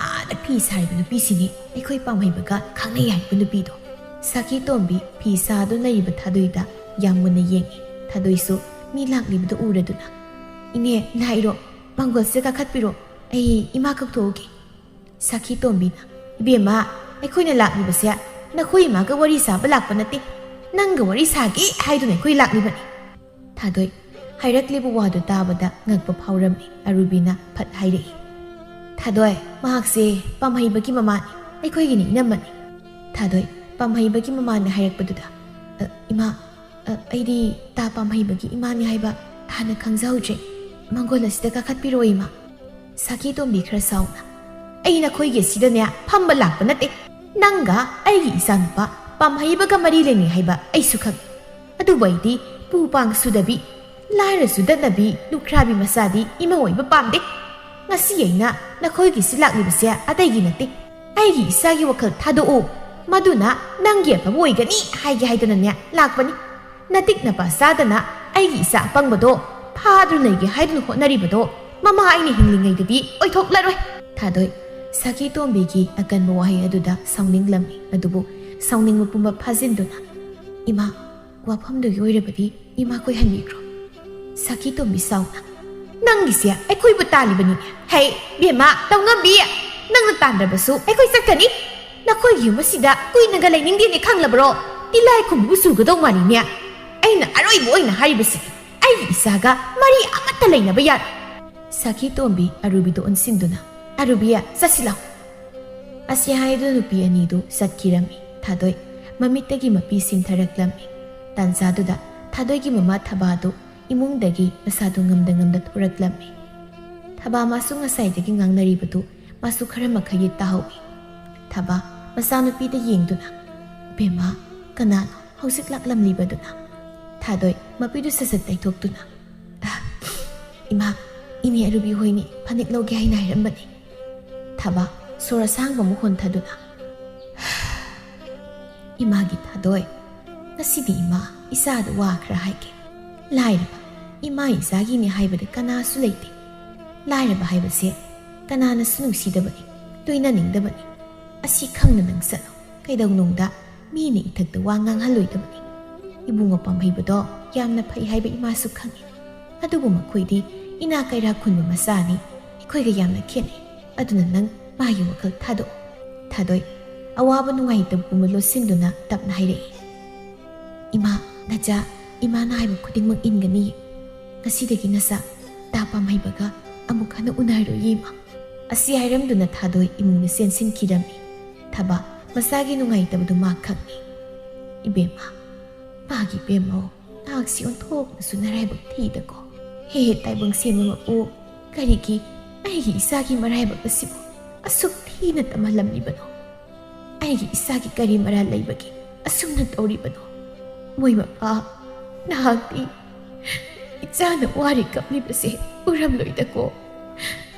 ꯑꯥꯗ ꯐꯤ ꯁꯥꯔꯤꯕ ꯅꯨꯄꯤꯁꯤꯅꯤ ꯑꯩꯈꯣꯏ ꯄꯥꯝꯍꯩꯕꯒ ꯈꯪꯅꯩ ꯍꯥꯏꯕ ꯅꯨꯄꯤꯗꯣ꯫" ꯁꯥꯈꯤ ꯇꯣꯝꯕꯤ ꯐꯤ ꯁꯥꯗꯨꯅ ꯂꯩꯔꯤꯕ ꯊꯥꯗꯣꯏꯗ ꯌꯥꯝ ꯃꯨꯟꯅ ꯌꯦꯡꯉꯤ꯫ ꯊꯥꯗꯣꯏꯁꯨ ꯃꯤ ꯂꯥꯛꯂꯤꯕꯗꯨ ꯎꯔꯗꯨꯅ, "ꯏꯅꯦ, ꯂꯥꯛꯏꯔꯣ? ꯃꯥꯡꯒꯣꯜꯁꯤꯗ ꯀꯥꯈꯠꯄꯤꯔꯣ, ꯑꯩ ꯏꯃꯥ ꯀꯧꯊꯣꯛꯎꯒꯦ꯫" ꯁꯥꯈꯤ ꯇꯣꯝꯕꯤꯅ, "ꯏꯕꯦꯝꯃ, ꯑꯩꯈꯣꯏꯅ ꯂꯥꯛꯂꯤꯕꯁꯦ ꯅꯈꯣꯏ ꯏꯃꯥꯒ ꯋꯥꯔꯤ ꯁꯥꯕ ꯂꯥꯛꯄ ꯅꯠꯇꯦ, ꯅꯪꯒ ꯋꯥꯔꯤ ꯁꯥꯒꯦ ꯍꯥꯏꯗꯨꯅ ꯑꯩꯈꯣꯏ ꯂꯥꯛꯂꯤꯕꯅꯤ꯫" ꯊꯥꯗꯣꯏ ꯍꯥꯏꯔꯛꯂꯤꯕ ꯋꯥꯗꯨ ꯇꯥꯕꯗ ꯉꯛꯄ ꯐꯥꯎꯔꯝꯃꯤ꯫ ꯑꯔꯨꯕꯤꯅ ꯐꯠ ꯍꯥꯏꯔꯛꯏ, "ꯊꯥꯗꯣꯏ, ꯃꯍꯥꯛꯁꯦ ꯄꯥꯝꯍꯩꯕꯒꯤ ꯃꯃꯥꯅꯤ, ꯑꯩꯈꯣꯏꯒꯤꯅꯤ ꯏꯅꯝꯃꯅꯤ꯫" ꯊꯥꯗꯣꯏ ꯄꯥꯝꯍꯩꯕꯒꯤ ꯃꯃꯥꯅꯤ ꯍꯥꯏꯔꯛꯄꯗꯨꯗ, "ꯑ, ꯏꯃꯥ, ꯑ, ꯑꯩꯗꯤ ꯇꯥ ꯄꯥꯝꯍꯩꯕꯒꯤ ꯏꯃꯥꯅꯤ ꯍꯥꯏꯕ ꯍꯥꯟꯅ ꯈꯪꯖꯍꯧꯗ꯭ꯔꯦ꯫ ꯃꯥꯡꯒꯣꯜ ꯑꯁꯤꯗ ꯀꯥꯈꯠꯄꯤꯔꯛꯑꯣ, ꯏꯃꯥ꯫" ꯁꯥꯈꯤ ꯇꯣꯝꯕꯤ ꯈꯔ ꯁꯥꯎꯅ, "ꯑꯩ ꯅꯈꯣꯏꯒꯤ ꯑꯁꯤꯗꯅꯦ ꯐꯝꯕ ꯂꯥꯛꯄ ꯅꯠꯇꯦ꯫ ꯅꯪꯒ ꯑꯩꯒꯤ ꯏꯆꯥꯅꯨꯄꯥ ꯄꯥꯝꯍꯩꯕꯒ ꯃꯔꯤ ꯂꯩꯅꯩ ꯍꯥꯏꯕ ꯑꯩꯁꯨ ꯈꯪꯏ꯫ ꯑꯗꯨꯕꯨ ꯑꯩꯗꯤ ꯄꯨ ꯄꯥꯡ ꯁꯨꯗꯕꯤ, ꯂꯥꯏꯔ ꯆꯨꯗꯠꯅꯕꯤ, ꯂꯨꯈ꯭ꯔꯥꯕꯤ ꯃꯆꯥꯗꯤ ꯏꯃꯧ ꯑꯣꯏꯕ ꯄꯥꯝꯗꯦ꯫ ꯉꯁꯤ ꯑꯩꯅ ꯅꯈꯣꯏꯒꯤꯁꯤ ꯂꯥꯛꯂꯤꯕꯁꯦ ꯑꯇꯩꯒꯤ ꯅꯠꯇꯦ꯫ ꯑꯩꯒꯤ ꯏꯆꯥꯒꯤ ꯋꯥꯈꯜ ꯊꯥꯗꯣꯛꯎ꯫ ꯃꯗꯨꯅ ꯅꯪꯒꯤ ꯑꯐꯕ ꯑꯣꯏꯒꯅꯤ ꯍꯥꯏꯒꯦ ꯍꯥꯏꯗꯅꯅꯦ ꯂꯥꯛꯄꯅꯤ꯫ ꯅꯇꯤꯛ ꯅꯄꯥ ꯆꯥꯗꯅ ꯑꯩꯒꯤ ꯏꯆꯥ ꯑꯄꯪꯕꯗꯣ ꯐꯥꯗꯨꯅ ꯂꯩꯒꯦ ꯍꯥꯏꯗꯨꯅ ꯍꯣꯠꯅꯔꯤꯕꯗꯣ ꯃꯃꯥ ꯑꯩꯅ ꯍꯤꯡꯂꯤꯉꯩꯗꯗꯤ ꯑꯣꯏꯊꯣꯛꯂꯔꯣꯏ꯫" ꯊꯥꯗꯣꯏ ꯁꯥꯈꯤ ꯇꯣꯝꯕꯤꯒꯤ ꯑꯀꯟꯕ ꯋꯥꯍꯩ ꯑꯗꯨꯗ ꯁꯥꯎꯅꯤꯡꯂꯝꯃꯤ꯫ ꯑꯗꯨꯕꯨ ꯁꯥꯎꯅꯤꯡꯕ ꯄꯨꯝꯕ ꯐꯥꯖꯤꯟꯗꯨꯅ, "ꯏꯃꯥ, ꯋꯥꯐꯝꯗꯨꯒꯤ ꯑꯣꯏꯔꯕꯗꯤ ꯏꯃꯥ ꯀꯣꯏꯍꯟꯕꯤꯈ꯭ꯔꯣ꯫" ꯁꯥꯈꯤ ꯇꯣꯝꯕꯤ ꯁꯥꯎꯅ, "ꯅꯪꯒꯤꯁꯦ ꯑꯩꯈꯣꯏꯕꯨ ꯇꯥꯜꯂꯤꯕꯅꯤꯅꯦ꯫ ꯍꯩ, ꯕꯦꯝꯃ, ꯇꯧꯉꯝꯕꯤ, ꯅꯪꯅ ꯇꯥꯟꯗ꯭ꯔꯕꯁꯨ ꯑꯩꯈꯣꯏ ꯆꯠꯀꯅꯤ꯫ ꯅꯈꯣꯏꯒꯤ ꯌꯨꯝ ꯑꯁꯤꯗ ꯀꯨꯏꯅꯒ ꯂꯩꯅꯤꯡꯗꯦꯅꯦ ꯈꯪꯂꯕ꯭ꯔꯣ? ꯇꯤꯜꯂꯥꯏ ꯈꯨꯝꯕꯤꯕꯨ ꯆꯨꯒꯗꯧ ꯃꯥꯜꯂꯤꯅꯦ꯫ ꯑꯩꯅ ꯑꯔꯣꯏꯕ ꯑꯣꯏꯅ ꯍꯥꯏꯔꯤꯕꯁꯤ, ꯑꯩꯒꯤ ꯏꯆꯥꯒ ꯃꯔꯤ ꯑꯃꯠꯇ ꯂꯩꯅꯕ ꯌꯥꯔꯣꯏ꯫" ꯁꯥꯈꯤ ꯇꯣꯝꯕꯤ ꯑꯔꯨꯕꯤꯗ ꯑꯣꯟꯁꯤꯟꯗꯨꯅ, "ꯑꯔꯨꯕꯤ, ꯆꯠꯁꯤ ꯂꯥꯎ!" ꯑꯁꯤ ꯍꯥꯏꯗꯨꯅ ꯅꯨꯄꯤ ꯑꯅꯤꯗꯨ ꯆꯠꯈꯤꯔꯝꯃꯤ꯫ ꯊꯥꯗꯣꯏ ꯃꯃꯤꯠꯇꯒꯤ ꯃꯄꯤ ꯁꯤꯟꯊꯔꯛꯂꯝꯃꯤ꯫ ꯇꯥꯟꯖꯥꯗꯨꯗ ꯊꯥꯗꯣꯏꯒꯤ ꯃꯃꯥ ꯊꯕꯥꯗꯨ ꯏꯃꯨꯡꯗꯒꯤ ꯃꯁꯥꯗꯨ ꯉꯝꯗ ꯉꯝꯗ ꯊꯣꯔꯛꯂꯝꯃꯤ꯫ ꯊꯕꯥ ꯃꯥꯁꯨ ꯉꯁꯥꯏꯗꯒꯤ ꯉꯥꯡꯅꯔꯤꯕꯗꯨ ꯃꯥꯁꯨ ꯈꯔ ꯃꯈꯩꯗꯤ ꯇꯥꯍꯧꯏ꯫ ꯊꯕꯥ ꯃꯆꯥꯅꯨꯄꯤꯗ ꯌꯦꯡꯗꯨꯅ, "ꯕꯦꯝꯃ, ꯀꯅꯥꯅꯣ ꯍꯧꯖꯤꯛ ꯂꯥꯛꯂꯝꯂꯤꯕꯗꯨꯅ?" ꯊꯥꯗꯣꯏ ꯃꯄꯤꯗꯨ ꯁꯠ ꯁꯠ ꯇꯩꯊꯣꯛꯇꯨꯅ, "ꯑ, ꯏꯃꯥ, ꯏꯅꯦ ꯑꯔꯨꯕꯤ ꯍꯣꯏꯅꯤ ꯐꯅꯦꯛ ꯂꯧꯒꯦ ꯍꯥꯏꯅ ꯍꯥꯏꯔꯝꯕꯅꯤ꯫" ꯊꯕꯥ ꯁꯣꯔ ꯑꯁꯥꯡꯕ ꯑꯃ ꯍꯣꯟꯊꯗꯨꯅ, "ꯏꯃꯥꯒꯤ ꯊꯥꯗꯣꯏ, ꯉꯁꯤꯗꯤ ꯏꯃꯥ ꯏꯆꯥꯗ ꯋꯥ ꯈꯔ ꯍꯥꯏꯒꯦ꯫ ꯂꯥꯏꯔꯕ ꯏꯃꯥ ꯏꯆꯥꯒꯤꯅꯦ ꯍꯥꯏꯕꯗ ꯀꯅꯥꯁꯨ ꯂꯩꯇꯦ꯫ ꯂꯥꯏꯔꯕ ꯍꯥꯏꯕꯁꯦ ꯀꯅꯥꯅꯁꯨ ꯅꯨꯡꯁꯤꯗꯕꯅꯤ, ꯂꯣꯏꯅꯅꯤꯡꯗꯕꯅꯤ꯫ ꯑꯁꯤ ꯈꯪꯅ ꯅꯪ ꯆꯠꯂꯣ꯫ ꯀꯩꯗꯧꯅꯨꯡꯗ ꯃꯤꯅ ꯏꯊꯛꯇ ꯋꯥ ꯉꯥꯡꯍꯜꯂꯣꯏꯗꯕꯅꯤ꯫ ꯏꯕꯨꯡꯉꯣ ꯄꯥꯝꯍꯩꯕꯗꯣ ꯌꯥꯝꯅ ꯐꯩ ꯍꯥꯏꯕ ꯏꯃꯥꯁꯨ ꯈꯪꯏ꯫ ꯑꯗꯨꯕꯨ ꯃꯈꯣꯏꯗꯤ ꯏꯅꯥ ꯀꯩꯔꯥ ꯈꯨꯟꯕ ꯃꯆꯥꯅꯤ, ꯑꯩꯈꯣꯏꯒ ꯌꯥꯝꯅ ꯈꯦꯠꯅꯩ꯫ ꯑꯗꯨꯅ ꯅꯪ ꯃꯥꯒꯤ ꯋꯥꯈꯜ ꯊꯥꯗꯣꯛꯑꯣ꯫" ꯊꯥꯗꯣꯏ ꯑꯋꯥꯕ ꯅꯨꯡꯉꯥꯏꯇꯕ ꯄꯨꯝꯕ ꯂꯣꯠꯁꯤꯟꯗꯨꯅ ꯇꯞꯅ ꯍꯥꯏꯔꯛꯏ, "ꯏꯃꯥ, ꯅꯆꯥ, ꯏꯃꯥꯅ ꯍꯥꯏꯕ ꯈꯨꯗꯤꯡꯃꯛ ꯏꯟꯒꯅꯤ꯫ ꯉꯁꯤꯗꯒꯤ ꯅꯆꯥ ꯇꯥ ꯄꯥꯝꯍꯩꯕꯒ ꯑꯃꯨꯛ ꯍꯟꯅ ꯎꯅꯔꯣꯏꯌꯦ, ꯏꯃꯥ꯫" ꯑꯁꯤ ꯍꯥꯏꯔꯝꯗꯨꯅ ꯊꯥꯗꯣꯏ ꯏꯃꯨꯡꯗ ꯆꯦꯟꯁꯤꯟꯈꯤꯔꯝꯃꯤ꯫ ꯊꯕꯥ ꯃꯆꯥꯒꯤ ꯅꯨꯡꯉꯥꯏꯇꯕꯗꯨ ꯃꯥ ꯈꯪꯏ꯫ "ꯏꯕꯦꯝꯃ, ꯃꯥꯒꯤ ꯏꯕꯦꯝꯃꯧ, ꯅꯍꯥꯛꯁꯤ ꯑꯣꯟꯊꯣꯛꯅꯁꯨ ꯅꯔꯥꯏꯕꯛ ꯊꯤꯗꯀꯣ꯫ ꯍꯦ ꯍꯦ, ꯇꯥꯏꯕꯪ ꯁꯦꯝꯕ ꯃꯄꯨ, ꯀꯔꯤꯒꯤ ꯑꯩꯒꯤ ꯏꯆꯥꯒꯤ ꯃꯔꯥꯏꯕꯛ ꯑꯁꯤꯕꯨ ꯑꯁꯨꯛ ꯊꯤꯅ ꯇꯝꯍꯜꯂꯝꯂꯤꯕꯅꯣ? ꯑꯩꯒꯤ ꯏꯆꯥꯒꯤ ꯀꯔꯤ ꯃꯔꯥꯜ ꯂꯩꯕꯒꯦ ꯑꯁꯨꯝꯅ ꯇꯧꯔꯤꯕꯅꯣ? ꯃꯣꯏ ꯃꯄꯥ, ꯅꯍꯥꯛꯇꯤ ꯏꯆꯥꯅ ꯋꯥꯔꯤ ꯀꯞꯂꯤꯕꯁꯦ ꯎꯔꯝꯂꯣꯏꯗꯀꯣ?"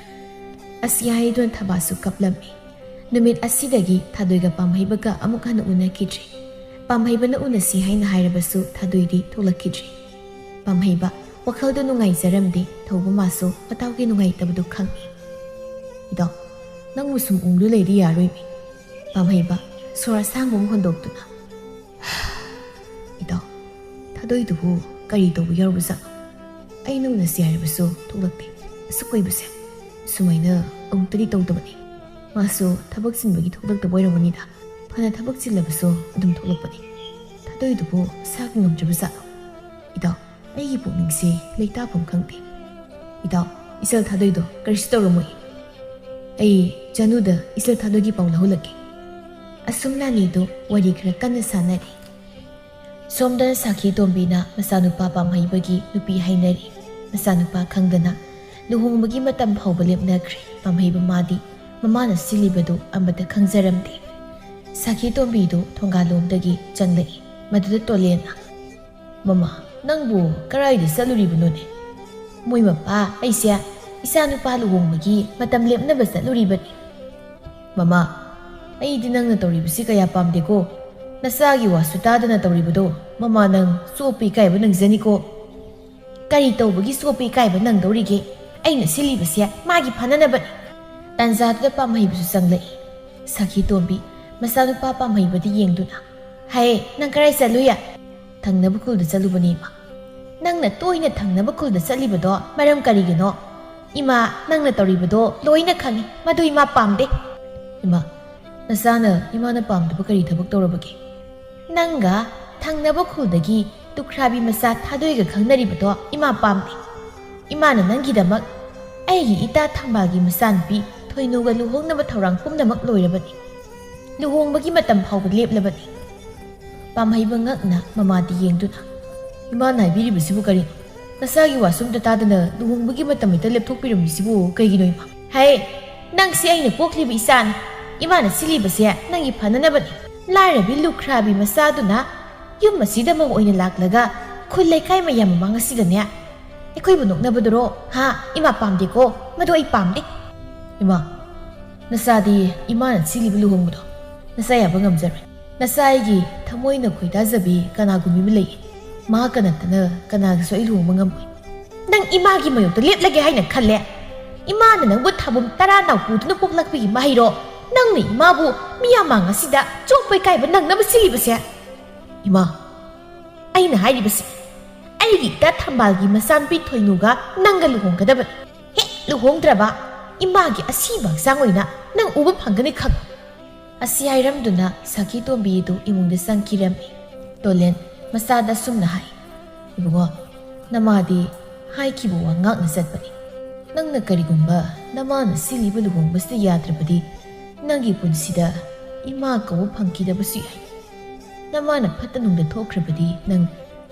ꯑꯁꯤ ꯍꯥꯏꯗꯨꯅ ꯊꯕꯥꯁꯨ ꯀꯞꯂꯝꯃꯤ꯫ ꯅꯨꯃꯤꯠ ꯑꯁꯤꯗꯒꯤ ꯊꯥꯗꯣꯏꯒ ꯄꯥꯝꯍꯩꯕꯒ ꯑꯃꯨꯛ ꯍꯟꯅ ꯎꯅꯈꯤꯗ꯭ꯔꯤ꯫ ꯄꯥꯝꯍꯩꯕꯅ ꯎꯅꯁꯤ ꯍꯥꯏꯅ ꯍꯥꯏꯔꯕꯁꯨ ꯊꯥꯗꯣꯏꯗꯤ ꯊꯣꯛꯂꯛꯈꯤꯗ꯭ꯔꯤ꯫ ꯄꯥꯝꯍꯩꯕ ꯋꯥꯈꯜꯗ ꯅꯨꯡꯉꯥꯏꯖꯔꯝꯗꯦ, ꯊꯧꯕ ꯃꯥꯁꯨ ꯃꯇꯥꯎꯒꯤ ꯅꯨꯡꯉꯥꯏꯇꯕꯗꯨ ꯈꯪꯏ꯫ "ꯏꯇꯥꯎ, ꯅꯪꯕꯨ ꯁꯨꯝ ꯎꯪꯗꯨ ꯂꯩꯔꯗꯤ ꯌꯥꯔꯣꯏꯃꯤ꯫" ꯄꯥꯝꯍꯩꯕ ꯁꯣꯔ ꯑꯁꯥꯡꯕ ꯑꯃ ꯍꯣꯟꯗꯣꯛꯇꯨꯅ, "ꯏꯇꯥꯎ, ꯊꯥꯗꯣꯏꯗꯨꯕꯨ ꯀꯔꯤ ꯇꯧꯕ ꯌꯥꯎꯔꯕꯖꯥꯠꯅꯣ? ꯑꯩꯅ ꯎꯅꯁꯤ ꯍꯥꯏꯔꯕꯁꯨ ꯊꯣꯛꯂꯛꯇꯦ꯫ ꯑꯁꯨꯛ ꯀꯨꯏꯕꯁꯦ ꯁꯨꯃꯥꯏꯅ ꯑꯃꯨꯛꯇꯗꯤ ꯇꯧꯗꯕꯅꯤ꯫ ꯃꯥꯁꯨ ꯊꯕꯛ ꯆꯤꯟꯕꯒꯤ ꯊꯣꯛꯂꯛꯇꯕ ꯑꯣꯏꯔꯝꯒꯅꯤꯗ꯫ ꯐꯅ ꯊꯕꯛ ꯆꯤꯜꯂꯕꯁꯨ ꯑꯗꯨꯝ ꯊꯣꯛꯂꯛꯄꯅꯤ꯫ ꯊꯥꯗꯣꯏꯗꯨꯕꯨ ꯃꯁꯥꯒꯤ ꯉꯝꯗ꯭ꯔꯕꯖꯥꯠꯂꯣ? ꯏꯇꯥꯎ, ꯑꯩꯒꯤ ꯄꯨꯛꯅꯤꯡꯁꯦ ꯂꯩꯇꯥꯐꯝ ꯈꯪꯗꯦ꯫ ꯏꯇꯥꯎ, ꯏꯆꯜ ꯊꯥꯗꯣꯏꯗꯣ ꯀꯔꯤꯁꯨ ꯇꯧꯔꯝꯃꯣꯏ꯫" ꯑꯩ ꯆꯅꯨꯗ ꯏꯆꯜ ꯊꯥꯗꯣꯏꯒꯤ ꯄꯥꯎ ꯂꯧꯍꯜꯂꯛꯀꯦ꯫ ꯑꯁꯨꯝꯅ ꯑꯅꯤꯗꯨ ꯋꯥꯔꯤ ꯈꯔ ꯀꯟꯅ ꯁꯥꯟꯅꯔꯤ꯫ ꯁꯣꯝꯗ ꯁꯥꯈꯤ ꯇꯣꯝꯕꯤꯅ ꯃꯆꯥꯅꯨꯄꯥ ꯄꯥꯝꯍꯩꯕꯒꯤ ꯅꯨꯄꯤ ꯍꯥꯏꯅꯔꯤ꯫ ꯃꯆꯥꯅꯨꯄꯥ ꯈꯪꯗꯅ ꯂꯨꯍꯣꯡꯕꯒꯤ ꯃꯇꯝ ꯐꯥꯎꯕ ꯂꯦꯞꯅꯈ꯭ꯔꯦ꯫ ꯄꯥꯝꯍꯩꯕ ꯃꯥꯗꯤ ꯃꯃꯥꯅ ꯁꯤꯜꯂꯤꯕꯗꯨ ꯑꯃꯠꯇ ꯈꯪꯖꯔꯝꯗꯦ꯫ ꯁꯥꯈꯤ ꯇꯣꯝꯕꯤꯗꯨ ꯊꯣꯡꯒꯥꯜꯂꯣꯝꯗꯒꯤ ꯆꯪꯂꯛꯏ꯫ ꯃꯗꯨꯗ ꯇꯣꯂꯦꯟꯅ, "ꯃꯃꯥ, ꯅꯪꯕꯨ ꯀꯔꯥꯏꯗ ꯆꯠꯂꯨꯔꯤꯕꯅꯣꯅꯦ?" "ꯃꯣꯏ ꯃꯄꯥ, ꯑꯩꯁꯦ ꯏꯆꯥꯅꯨꯄꯥ ꯂꯨꯍꯣꯡꯕꯒꯤ ꯃꯇꯝ ꯂꯦꯞꯅꯕ ꯆꯠꯂꯨꯔꯤꯕꯅꯤ꯫" "ꯃꯃꯥ, ꯑꯩꯗꯤ ꯅꯪꯅ ꯇꯧꯔꯤꯕꯁꯤ ꯀꯌꯥ ꯄꯥꯝꯗꯦꯀꯣ꯫ ꯅꯆꯥꯒꯤ ꯋꯥꯁꯨ ꯇꯥꯗꯅ ꯇꯧꯔꯤꯕꯗꯣ ꯃꯃꯥ ꯅꯪ ꯆꯣꯞꯄ ꯏꯀꯥꯏꯕ ꯅꯪꯖꯅꯤꯀꯣ꯫" "ꯀꯔꯤ ꯇꯧꯕꯒꯤ ꯆꯣꯞꯄ ꯏꯀꯥꯏꯕ ꯅꯪꯗꯧꯔꯤꯒꯦ? ꯑꯩꯅ ꯁꯤꯜꯂꯤꯕꯁꯦ ꯃꯥꯒꯤ ꯐꯅꯅꯕꯅꯤ꯫" ꯇꯥꯟꯖꯥꯗꯨꯗ ꯄꯥꯝꯍꯩꯕꯁꯨ ꯆꯪꯂꯛꯏ꯫ ꯁꯥꯈꯤ ꯇꯣꯝꯕꯤ ꯃꯆꯥꯅꯨꯄꯥ ꯄꯥꯝꯍꯩꯕꯗ ꯌꯦꯡꯗꯨꯅ, "ꯍꯥꯏ, ꯅꯪ ꯀꯔꯥꯏ ꯆꯠꯂꯨꯏ?" "ꯊꯪꯅꯕ ꯈꯨꯜꯗ ꯆꯠꯂꯨꯕꯅꯤ, ꯏꯃꯥ꯫" "ꯅꯪꯅ ꯇꯣꯏꯅ ꯊꯪꯅꯕ ꯈꯨꯜꯗ ꯆꯠꯂꯤꯕꯗꯣ ꯃꯔꯝ ꯀꯔꯤꯒꯤꯅꯣ?" "ꯏꯃꯥ, ꯅꯪꯅ ꯇꯧꯔꯤꯕꯗꯣ ꯂꯣꯏꯅ ꯈꯪꯉꯤ꯫ ꯃꯗꯨ ꯏꯃꯥ ꯄꯥꯝꯗꯦ꯫" "ꯏꯃꯥ, ꯅꯆꯥꯅ ꯏꯃꯥꯅ ꯄꯥꯝꯗꯕ ꯀꯔꯤ ꯊꯕꯛ ꯇꯧꯔꯕꯒꯦ?" "ꯅꯪꯒ ꯊꯪꯅꯕ ꯈꯨꯜꯗꯒꯤ ꯂꯨꯈ꯭ꯔꯥꯕꯤ ꯃꯆꯥ ꯊꯥꯗꯣꯏꯒ ꯈꯪꯅꯔꯤꯕꯗꯣ ꯏꯃꯥ ꯄꯥꯝꯗꯦ꯫ ꯏꯃꯥꯅ ꯅꯪꯒꯤꯗꯃꯛ ꯑꯩꯒꯤ ꯏꯇꯥ ꯊꯝꯕꯥꯜꯒꯤ ꯃꯆꯥꯅꯨꯄꯤ ꯊꯣꯏꯅꯨꯒ ꯂꯨꯍꯣꯡꯅꯕ ꯊꯧꯔꯥꯡ ꯄꯨꯝꯅꯃꯛ ꯂꯣꯏꯔꯕꯅꯤ꯫ ꯂꯨꯍꯣꯡꯕꯒꯤ ꯃꯇꯝ ꯐꯥꯎꯕ ꯂꯦꯞꯂꯕꯅꯤ꯫" ꯄꯥꯝꯍꯩꯕ ꯉꯛꯅ ꯃꯃꯥꯗꯤ ꯌꯦꯡꯗꯨꯅ, "ꯏꯃꯥꯅ ꯍꯥꯏꯕꯤꯔꯤꯕꯁꯤꯕꯨ ꯀꯔꯤꯅꯣ? ꯅꯆꯥꯒꯤ ꯋꯥꯁꯨ ꯑꯝꯇ ꯇꯥꯗꯅ ꯂꯨꯍꯣꯡꯕꯒꯤ ꯃꯇꯝ ꯍꯦꯛꯇ ꯂꯦꯞꯊꯣꯛꯄꯤꯔꯝꯃꯤꯁꯤꯕꯨ ꯀꯩꯒꯤꯅꯣ, ꯏꯃꯥ?" "ꯍꯦ, ꯅꯪꯁꯤ ꯑꯩꯅ ꯄꯣꯛꯂꯤꯕ ꯏꯆꯥꯅꯤ꯫ ꯏꯃꯥꯅ ꯁꯤꯜꯂꯤꯕꯁꯦ ꯅꯪꯒꯤ ꯐꯅꯅꯕꯅꯤ꯫ ꯂꯥꯏꯔꯕꯤ ꯂꯨꯈ꯭ꯔꯥꯕꯤ ꯃꯆꯥꯗꯨꯅ ꯌꯨꯝ ꯑꯁꯤꯗꯃꯛ ꯑꯣꯏꯅ ꯂꯥꯛꯂꯒ ꯈꯨꯜ ꯂꯩꯀꯥꯏ ꯃꯌꯥꯝ ꯃꯃꯥꯡ ꯑꯁꯤꯗꯅꯦ ꯑꯩꯈꯣꯏꯕꯨ ꯅꯣꯛꯅꯕꯗꯨꯔꯣ? ꯍꯥ? ꯏꯃꯥ ꯄꯥꯝꯗꯦꯀꯣ꯫ ꯃꯗꯨ ꯑꯩ ꯄꯥꯝꯗꯦ꯫" "ꯏꯃꯥ, ꯅꯆꯥꯗꯤ ꯏꯃꯥꯅ ꯁꯤꯜꯂꯤꯕ ꯂꯨꯍꯣꯡꯕꯗꯣ ꯅꯆꯥ ꯌꯥꯕ ꯉꯝꯖꯔꯣꯏ꯫ ꯅꯆꯥ ꯑꯩꯒꯤ ꯊꯃꯣꯏꯅ ꯈꯣꯏꯗꯥꯖꯕꯤ ꯀꯅꯥꯒꯨꯝꯕꯤ ꯑꯃ ꯂꯩ꯫ ꯃꯍꯥꯛꯀ ꯅꯠꯇꯅ ꯀꯅꯥꯒꯁꯨ ꯑꯩ ꯂꯨꯍꯣꯡꯕ ꯉꯝꯃꯣꯏ꯫" "ꯅꯪ ꯏꯃꯥꯒꯤ ꯃꯥꯌꯣꯛꯇ ꯂꯦꯞꯂꯒꯦ ꯍꯥꯏꯅ ꯈꯜꯂꯦ? ꯏꯃꯥꯅ ꯅꯪꯕꯨ ꯊꯥꯕꯨꯝ ꯇꯔꯥ ꯅꯥꯎꯄꯨꯗꯨꯅ ꯄꯣꯛꯂꯛꯄꯒꯤ ꯃꯍꯩꯔꯣ? ꯅꯪꯅ ꯏꯃꯥꯕꯨ ꯃꯤꯌꯥꯝ ꯃꯥꯡ ꯑꯁꯤꯗ ꯆꯣꯞꯄ ꯏꯀꯥꯏꯕ ꯅꯪꯅꯕ ꯁꯤꯜꯂꯤꯕꯁꯦ?" "ꯏꯃꯥ, ꯑꯩꯅ ꯍꯥꯏꯔꯤꯕꯁꯤ ꯑꯩꯒꯤ ꯏꯇꯥ ꯊꯝꯕꯥꯜꯒꯤ ꯃꯆꯥꯅꯨꯄꯤ ꯊꯣꯏꯅꯨꯒ ꯅꯪꯒ ꯂꯨꯍꯣꯡꯒꯗꯕꯅꯤ꯫ ꯍꯦꯛ ꯂꯨꯍꯣꯡꯗ꯭ꯔꯕ ꯏꯃꯥꯒꯤ ꯑꯁꯤꯕ ꯍꯛꯆꯥꯡ ꯑꯣꯏꯅ ꯅꯪ ꯎꯕ ꯐꯪꯒꯅꯤ ꯈꯪꯉꯨ꯫" ꯑꯁꯤ ꯍꯥꯏꯔꯝꯗꯨꯅ ꯁꯥꯈꯤ ꯇꯣꯝꯕꯤ ꯑꯗꯨ ꯏꯃꯨꯡꯗ ꯆꯪꯈꯤꯔꯝꯃꯤ꯫ ꯇꯣꯂꯦꯟ ꯃꯆꯥꯗ ꯑꯁꯨꯝꯅ ꯍꯥꯏ, "ꯏꯕꯨꯡꯉꯣ, ꯅꯃꯥꯗꯤ ꯍꯥꯏꯈꯤꯕ ꯋꯥ ꯉꯥꯛꯅ ꯆꯠꯄꯅꯤ꯫ ꯅꯪꯅ ꯀꯔꯤꯒꯨꯝꯕ ꯅꯃꯥꯅ ꯁꯤꯜꯂꯤꯕ ꯂꯨꯍꯣꯡꯕꯁꯤꯗ ꯌꯥꯗ꯭ꯔꯕꯗꯤ, ꯅꯪꯒꯤ ꯄꯨꯟꯁꯤꯗ ꯏꯃꯥ ꯀꯧꯕ ꯐꯪꯈꯤꯗꯕꯁꯨ ꯌꯥꯏ꯫ ꯅꯃꯥꯅ ꯐꯠꯇ ꯅꯨꯡꯗ ꯊꯣꯛꯈ꯭ꯔꯕꯗꯤ, ꯅꯪ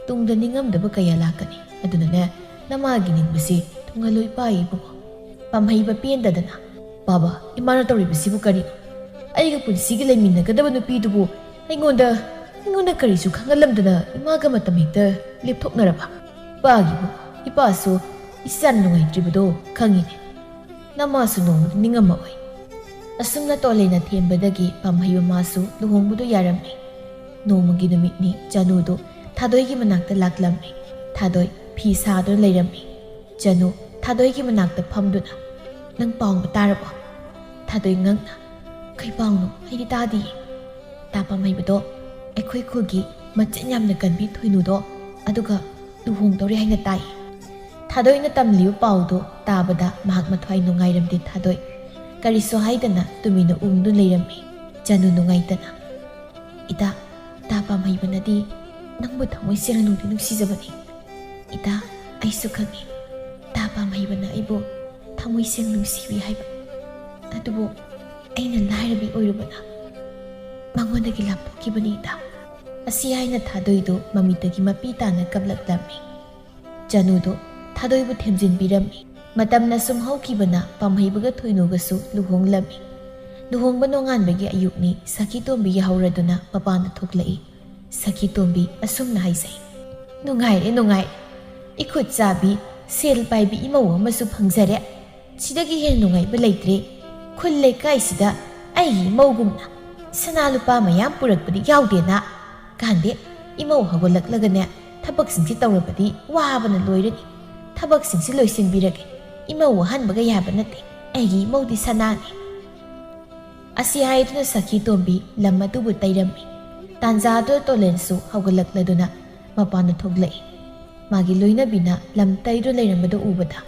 ꯇꯨꯡꯗ ꯅꯤꯡꯉꯝꯗꯕ ꯀꯌꯥ ꯂꯥꯛꯀꯅꯤ꯫ ꯑꯗꯨꯅꯅꯦ, ꯅꯃꯥꯒꯤ ꯅꯤꯡꯕꯁꯤ ꯊꯨꯡꯍꯜꯂꯣꯏ ꯄꯥꯏ ꯏꯕꯨꯡꯉꯣ꯫ ꯄꯥꯝꯍꯩꯕ ꯄꯦꯟꯗꯗꯅ, "ꯕꯥꯕꯥ, ꯏꯃꯥꯅ ꯇꯧꯔꯤꯕꯁꯤꯕꯨ ꯀꯔꯤꯅꯣ? ꯑꯩꯒ ꯄꯨꯟꯁꯤꯒꯤ ꯂꯩꯃꯤꯟꯅꯒꯗꯕ ꯅꯨꯄꯤꯗꯨꯕꯨ ꯑꯩꯉꯣꯟꯗ, ꯑꯩꯉꯣꯟꯗ ꯀꯔꯤꯁꯨ ꯈꯪꯍꯜꯂꯝꯗꯅ ꯏꯃꯥꯒ ꯃꯇꯝ ꯍꯦꯛꯇ ꯂꯦꯞꯊꯣꯛꯅꯔꯕ?" ꯄꯥꯒꯤꯕꯨ, ꯏꯄꯥꯁꯨ ꯏꯆꯥꯅ ꯅꯨꯡꯉꯥꯏꯇ꯭ꯔꯤꯕꯗꯣ ꯈꯪꯉꯤꯅꯦ꯫ ꯅꯃꯥꯁꯨ ꯅꯣꯡꯃꯗꯤ ꯅꯤꯡꯉꯝꯃꯛꯑꯣꯏ꯫ ꯑꯁꯨꯝꯅ ꯇꯣꯂꯦꯅ ꯊꯦꯝꯕꯗꯒꯤ ꯄꯥꯝꯍꯩꯕ ꯃꯥꯁꯨ ꯂꯨꯍꯣꯡꯕꯗꯨ ꯌꯥꯔꯝꯃꯤ꯫ ꯅꯣꯡꯃꯒꯤ ꯅꯨꯃꯤꯠꯅꯤ꯫ ꯆꯅꯨꯗꯨ ꯊꯥꯗꯣꯏꯒꯤ ꯃꯅꯥꯛꯇ ꯂꯥꯛꯂꯝꯃꯤ꯫ ꯊꯥꯗꯣꯏ ꯐꯤ ꯁꯥꯗꯨꯅ ꯂꯩꯔꯝꯃꯤ꯫ ꯆꯅꯨ ꯊꯥꯗꯣꯏꯒꯤ ꯃꯅꯥꯛꯇ ꯐꯝꯗꯨꯅ, "ꯅꯪ ꯄꯥꯎ ꯑꯃ ꯇꯥꯔꯕꯣ?" ꯊꯥꯗꯣꯏ ꯉꯛꯅ, "ꯀꯩ ꯄꯥꯎꯅꯣ? ꯑꯩꯗꯤ ꯇꯥꯗꯤꯌꯦ꯫" "ꯇꯥ ꯄꯥꯝꯍꯩꯕꯗꯣ, ꯑꯩꯈꯣꯏ ꯈꯨꯜꯒꯤ ꯃꯆꯤꯟ ꯌꯥꯝꯅ ꯀꯟꯕꯤ ꯊꯣꯏꯅꯨꯗꯣ, ꯑꯗꯨꯒ ꯂꯨꯍꯣꯡꯗꯧꯔꯦ ꯍꯥꯏꯅ ꯇꯥꯏ꯫" ꯊꯥꯗꯣꯏꯅ ꯇꯝꯂꯤꯕ ꯄꯥꯎꯗꯣ ꯇꯥꯕꯗ ꯃꯍꯥꯛ ꯃꯊ꯭ꯋꯥꯏ ꯅꯨꯡꯉꯥꯏꯔꯝꯗꯦ꯫ ꯊꯥꯗꯣꯏ ꯀꯔꯤꯁꯨ ꯍꯥꯏꯗꯅ ꯇꯨꯃꯤꯟꯅ ꯎꯪꯗꯨꯅ ꯂꯩꯔꯝꯃꯤ꯫ ꯆꯅꯨ ꯅꯨꯡꯉꯥꯏꯇꯅ, "ꯏꯇꯥ, ꯇꯥ ꯄꯥꯝꯍꯩꯕꯅꯗꯤ ꯅꯪꯕꯨ ꯊꯃꯣꯏ ꯁꯦꯡꯅ ꯅꯨꯡꯗꯤ ꯅꯨꯡꯁꯤꯖꯕꯅꯤ꯫ ꯏꯇꯥ, ꯑꯩꯁꯨ ꯈꯪꯏ, ꯇꯥ ꯄꯥꯝꯍꯩꯕꯅ ꯑꯩꯕꯨ ꯊꯃꯣꯏ ꯁꯦꯡꯅ ꯅꯨꯡꯁꯤꯕꯤ ꯍꯥꯏꯕ꯫ ꯑꯗꯨꯕꯨ ꯑꯩꯅ ꯂꯥꯏꯔꯕꯤ ꯑꯣꯏꯔꯨꯕꯅ ꯃꯉꯣꯟꯗꯒꯤ ꯂꯥꯞꯊꯣꯛꯈꯤꯕꯅꯤ ꯏꯇꯥ꯫" ꯑꯁꯤ ꯍꯥꯏꯅ ꯊꯥꯗꯣꯏꯗꯨ ꯃꯃꯤꯠꯇꯒꯤ ꯃꯄꯤ ꯇꯥꯅ ꯀꯞꯂꯛꯂꯝꯃꯤ꯫ ꯆꯅꯨꯗꯨ ꯊꯥꯗꯣꯏꯕꯨ ꯊꯦꯝꯖꯤꯟꯕꯤꯔꯝꯃꯤ꯫ ꯃꯇꯝꯅ ꯁꯨꯝ ꯍꯧꯈꯤꯕꯅ ꯄꯥꯝꯍꯩꯕꯒ ꯊꯣꯏꯅꯨꯒꯁꯨ ꯂꯨꯍꯣꯡꯂꯝꯃꯤ꯫ ꯂꯨꯍꯣꯡꯕ ꯅꯣꯡꯉꯥꯟꯕꯒꯤ ꯑꯌꯨꯛꯅꯤ꯫ ꯁꯈꯤ ꯇꯣꯝꯕꯤ ꯌꯥꯍꯧꯔꯗꯨꯅ ꯃꯄꯥꯟꯗ ꯊꯣꯛꯂꯛꯏ꯫ ꯁꯈꯤ ꯇꯣꯝꯕꯤ ꯑꯁꯨꯝꯅ ꯍꯥꯏꯖꯩ, "ꯅꯨꯡꯉꯥꯏꯔꯦ, ꯅꯨꯡꯉꯥꯏꯔꯦ꯫ ꯏꯈꯨꯠ ꯆꯥꯕꯤ, ꯁꯦꯜ ꯄꯥꯏꯕꯤ ꯏꯃꯧ ꯑꯃꯁꯨ ꯐꯪꯖꯔꯦ꯫ ꯁꯤꯗꯒꯤ ꯍꯦꯟꯅ ꯅꯨꯡꯉꯥꯏꯕ ꯂꯩꯇ꯭ꯔꯦ꯫ ꯈꯨꯜ ꯂꯩꯀꯥꯏꯁꯤꯗ ꯑꯩꯒꯤ ꯏꯃꯧꯒꯨꯝꯅ ꯁꯅꯥ ꯂꯨꯄꯥ ꯃꯌꯥꯝ ꯄꯨꯔꯛꯄꯗꯤ ꯌꯥꯎꯗꯦꯅ꯫ ꯀꯥꯟꯗꯦ, ꯏꯃꯧ ꯍꯧꯒꯠꯂꯛꯂꯒꯅꯦ, ꯊꯕꯛꯁꯤꯡꯁꯤ ꯇꯧꯔꯕꯗꯤ ꯋꯥꯕꯅ ꯂꯣꯏꯔꯅꯤ꯫ ꯊꯕꯛꯁꯤꯡꯁꯤ ꯂꯣꯏꯁꯤꯟꯕꯤꯔꯒꯦ꯫ ꯏꯃꯧ ꯋꯥꯍꯟꯕꯒ ꯌꯥꯕ ꯅꯠꯇꯦ꯫ ꯑꯩꯒꯤ ꯏꯃꯧꯗꯤ ꯁꯅꯥꯅꯤ꯫" ꯑꯁꯤ ꯍꯥꯏꯗꯨꯅ ꯁꯈꯤ ꯇꯣꯝꯕꯤ ꯂꯝ ꯑꯗꯨꯕꯨ ꯇꯩꯔꯝꯃꯤ꯫ ꯇꯥꯟꯖꯥꯗꯨꯗ ꯇꯣꯂꯦꯟꯁꯨ ꯍꯧꯒꯠꯂꯛꯂꯗꯨꯅ ꯃꯄꯥꯟꯗ ꯊꯣꯛꯂꯛꯏ꯫ ꯃꯥꯒꯤ ꯂꯣꯏꯅꯕꯤꯅ ꯂꯝ ꯇꯩꯗꯨꯅ ꯂꯩꯔꯝꯕꯗꯨ ꯎꯕꯗ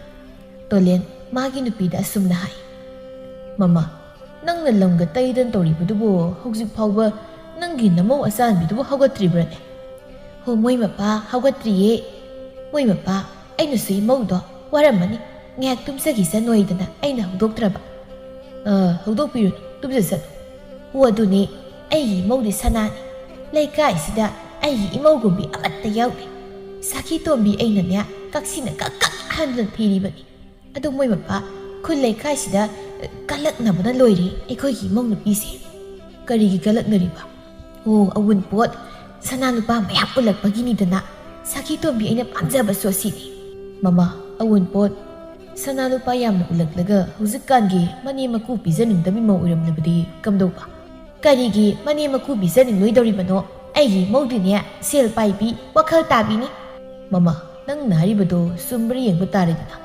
ꯇꯣꯂꯦꯟ ꯃꯥꯒꯤ ꯅꯨꯄꯤꯗ ꯑꯁꯨꯝꯅ ꯍꯥꯏ, "ꯃꯃꯥ, ꯅꯪꯅ ꯂꯝꯒ ꯇꯩꯗꯅ ꯇꯧꯔꯤꯕꯗꯨꯕꯨ ꯍꯧꯖꯤꯛ ꯐꯥꯎꯕ ꯅꯪꯒꯤ ꯅꯃꯧ ꯑꯆꯥꯟꯕꯤꯗꯨꯕꯨ ꯍꯧꯒꯠꯇ꯭ꯔꯤꯕ꯭ꯔꯅꯦ?" "ꯍꯣ, ꯃꯣꯏ ꯃꯄꯥ ꯍꯧꯒꯠꯇ꯭ꯔꯤꯌꯦ꯫ ꯃꯣꯏ ꯃꯄꯥ, ꯑꯩꯅꯁꯨ ꯏꯃꯧꯗꯣ ꯋꯥꯔꯝꯃꯅꯤ꯫ ꯉꯥꯏꯍꯥꯛ ꯇꯨꯝꯖꯈꯤꯁꯅꯣꯏꯗꯅ ꯑꯩꯅ ꯍꯧꯗꯣꯛꯇ꯭ꯔꯕ꯫ "ꯑ, ꯍꯧꯗꯣꯛꯄꯤꯔꯨꯅꯨ, ꯇꯨꯝꯖꯁꯅꯨ꯫ ꯑꯣ, ꯑꯗꯨꯅꯤ, ꯑꯩꯒꯤ ꯏꯃꯧꯗꯤ ꯁꯅꯥꯅꯤ꯫ ꯂꯩꯀꯥꯏꯁꯤꯗ ꯑꯩꯒꯤ ꯏꯃꯧꯒꯨꯝꯕꯤ ꯑꯃꯠꯇ ꯌꯥꯎꯗꯦ꯫ ꯁꯥꯈꯤ ꯇꯣꯝꯕꯤ ꯑꯩꯅꯅꯦ, ꯀꯛꯁꯤꯅ ꯀꯛ ꯀꯛ ꯍꯟꯗꯨꯅ ꯊꯤꯔꯤꯕꯅꯤ꯫ ꯑꯗꯣ ꯃꯣꯏ ꯃꯄꯥ ꯈꯨꯜ ꯂꯩꯀꯥꯏꯁꯤꯗ, ꯑ, ꯀꯜꯂꯛꯅꯕꯅ ꯂꯣꯏꯔꯦ ꯑꯩꯈꯣꯏꯒꯤ ꯏꯃꯧ ꯅꯨꯄꯤꯁꯦ꯫" "ꯀꯔꯤꯒꯤ ꯀꯜꯂꯛꯅꯔꯤꯕ?" "ꯑꯣ, ꯑꯋꯨꯟꯄꯣꯠ ꯁꯅꯥ ꯂꯨꯄꯥ ꯃꯌꯥꯝ ꯎꯠꯂꯛꯄꯒꯤꯅꯤꯗꯅ꯫ ꯁꯥꯈꯤ ꯇꯣꯝꯕꯤ ꯑꯩꯅ ꯄꯥꯝꯖꯕꯁꯨ ꯑꯁꯤꯅꯤ꯫" "ꯃꯃꯥ, ꯑꯋꯨꯟꯄꯣꯠ ꯁꯅꯥ ꯂꯨꯄꯥ ꯌꯥꯝꯅ ꯎꯠꯂꯛꯂꯒ ꯍꯧꯖꯤꯛꯀꯥꯟꯒꯤ ꯃꯅꯦꯝ ꯃꯀꯨ ꯄꯤꯖꯅꯤꯡꯗꯕꯤ ꯃꯧ ꯑꯣꯏꯔꯝꯂꯕꯗꯤ ꯀꯝꯗꯧꯕ?" "ꯀꯔꯤꯒꯤ ꯃꯅꯦꯝ ꯃꯀꯨ ꯄꯤꯖꯅꯤꯡꯂꯣꯏꯗꯧꯔꯤꯕꯅꯣ? ꯑꯩꯒꯤ ꯏꯃꯧꯗꯤꯅꯦ, ꯁꯦꯜ ꯄꯥꯏꯕꯤ, ꯋꯥꯈꯜ ꯇꯥꯕꯤꯅꯤ꯫" "ꯃꯃꯥ, ꯅꯪꯅ ꯍꯥꯏꯔꯤꯕꯗꯣ ꯆꯨꯝꯕ꯭ꯔꯥ ꯌꯦꯡꯕ ꯇꯥꯔꯦꯗꯅ꯫"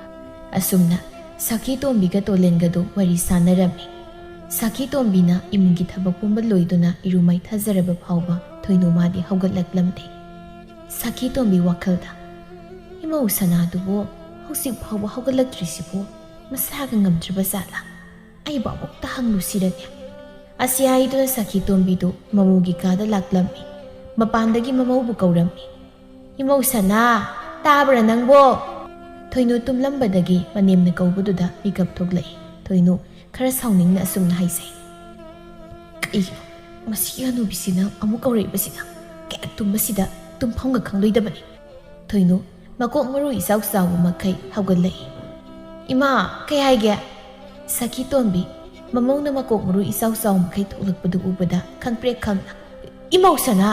ꯑꯁꯨꯝꯅ ꯁꯥꯈꯤ ꯇꯣꯝꯕꯤꯒ ꯇꯣꯂꯦꯟꯒꯗꯨ ꯋꯥꯔꯤ ꯁꯥꯟꯅꯔꯝꯃꯤ꯫ ꯁꯥꯈꯤ ꯇꯣꯝꯕꯤꯅ ꯏꯃꯨꯡꯒꯤ ꯊꯕꯛ ꯄꯨꯝꯕ ꯂꯣꯏꯗꯨꯅ ꯏꯔꯨ ꯃꯥꯏꯊꯖꯔꯕ ꯐꯥꯎꯕ ꯊꯣꯏꯅꯨ ꯃꯥꯗꯤ ꯍꯧꯒꯠꯂꯛꯂꯝꯗꯦ꯫ ꯁꯥꯈꯤ ꯇꯣꯝꯕꯤ ꯋꯥꯈꯜꯗ, "ꯏꯃꯧ ꯁꯅꯥꯗꯨꯕꯨ ꯍꯧꯖꯤꯛ ꯐꯥꯎꯕ ꯍꯧꯒꯠꯂꯛꯇ꯭ꯔꯤꯁꯤꯕꯨ ꯃꯁꯥꯒ ꯉꯝꯗ꯭ꯔꯕ ꯖꯥꯠꯂꯥ? ꯑꯩꯕꯨ ꯑꯃꯨꯛꯇ ꯍꯪꯂꯨꯁꯤꯔꯅꯦ?" ꯑꯁꯤ ꯍꯥꯏꯗꯨꯅ ꯁꯥꯈꯤ ꯇꯣꯝꯕꯤꯗꯨ ꯃꯃꯧꯒꯤ ꯀꯥꯗ ꯂꯥꯛꯂꯝꯃꯤ꯫ ꯃꯄꯥꯟꯗꯒꯤ ꯃꯃꯧꯕꯨ ꯀꯧꯔꯝꯃꯤ꯫ "ꯏꯃꯧ ꯁꯅꯥ, ꯇꯥꯕ꯭ꯔꯥ ꯅꯪꯕꯣ?" ꯊꯣꯏꯅꯨ ꯇꯨꯝꯂꯝꯕꯗꯒꯤ ꯃꯅꯦꯝꯅ ꯀꯧꯕꯗꯨꯗ ꯃꯤꯀꯞ ꯊꯣꯛꯂꯛꯏ꯫ ꯊꯣꯏꯅꯨ ꯈꯔ ꯁꯥꯎꯅꯤꯡꯅ ꯑꯁꯨꯝꯅ ꯍꯥꯏꯖꯩ, "ꯀꯩꯒꯤꯅꯣ ꯃꯁꯤꯒꯤ ꯍꯅꯨꯕꯤꯁꯤꯅ ꯑꯃꯨꯛ ꯀꯧꯔꯛꯏꯕꯁꯤꯅ? ꯀꯌꯥ ꯇꯨꯝꯕꯁꯤꯗ ꯇꯨꯝꯐꯝꯒ ꯈꯪꯂꯣꯏꯗꯕꯅꯤ꯫" ꯊꯣꯏꯅꯨ ꯃꯀꯣꯛ ꯃꯔꯨ ꯏꯆꯥꯎ ꯆꯥꯎꯕ ꯃꯈꯩ ꯍꯧꯒꯠꯂꯛꯏ꯫ "ꯏꯃꯥ, ꯀꯩ ꯍꯥꯏꯒꯦ?" ꯁꯥꯈꯤ ꯇꯣꯝꯕꯤ ꯃꯃꯧꯅ ꯃꯀꯣꯛ ꯃꯔꯨ ꯏꯆꯥꯎ ꯆꯥꯎ ꯃꯈꯩ ꯊꯣꯛꯂꯛꯄꯗꯨ ꯎꯕꯗ ꯈꯪꯄ꯭ꯔꯦꯛ ꯈꯪꯅ, "ꯏꯃꯧ ꯁꯅꯥ,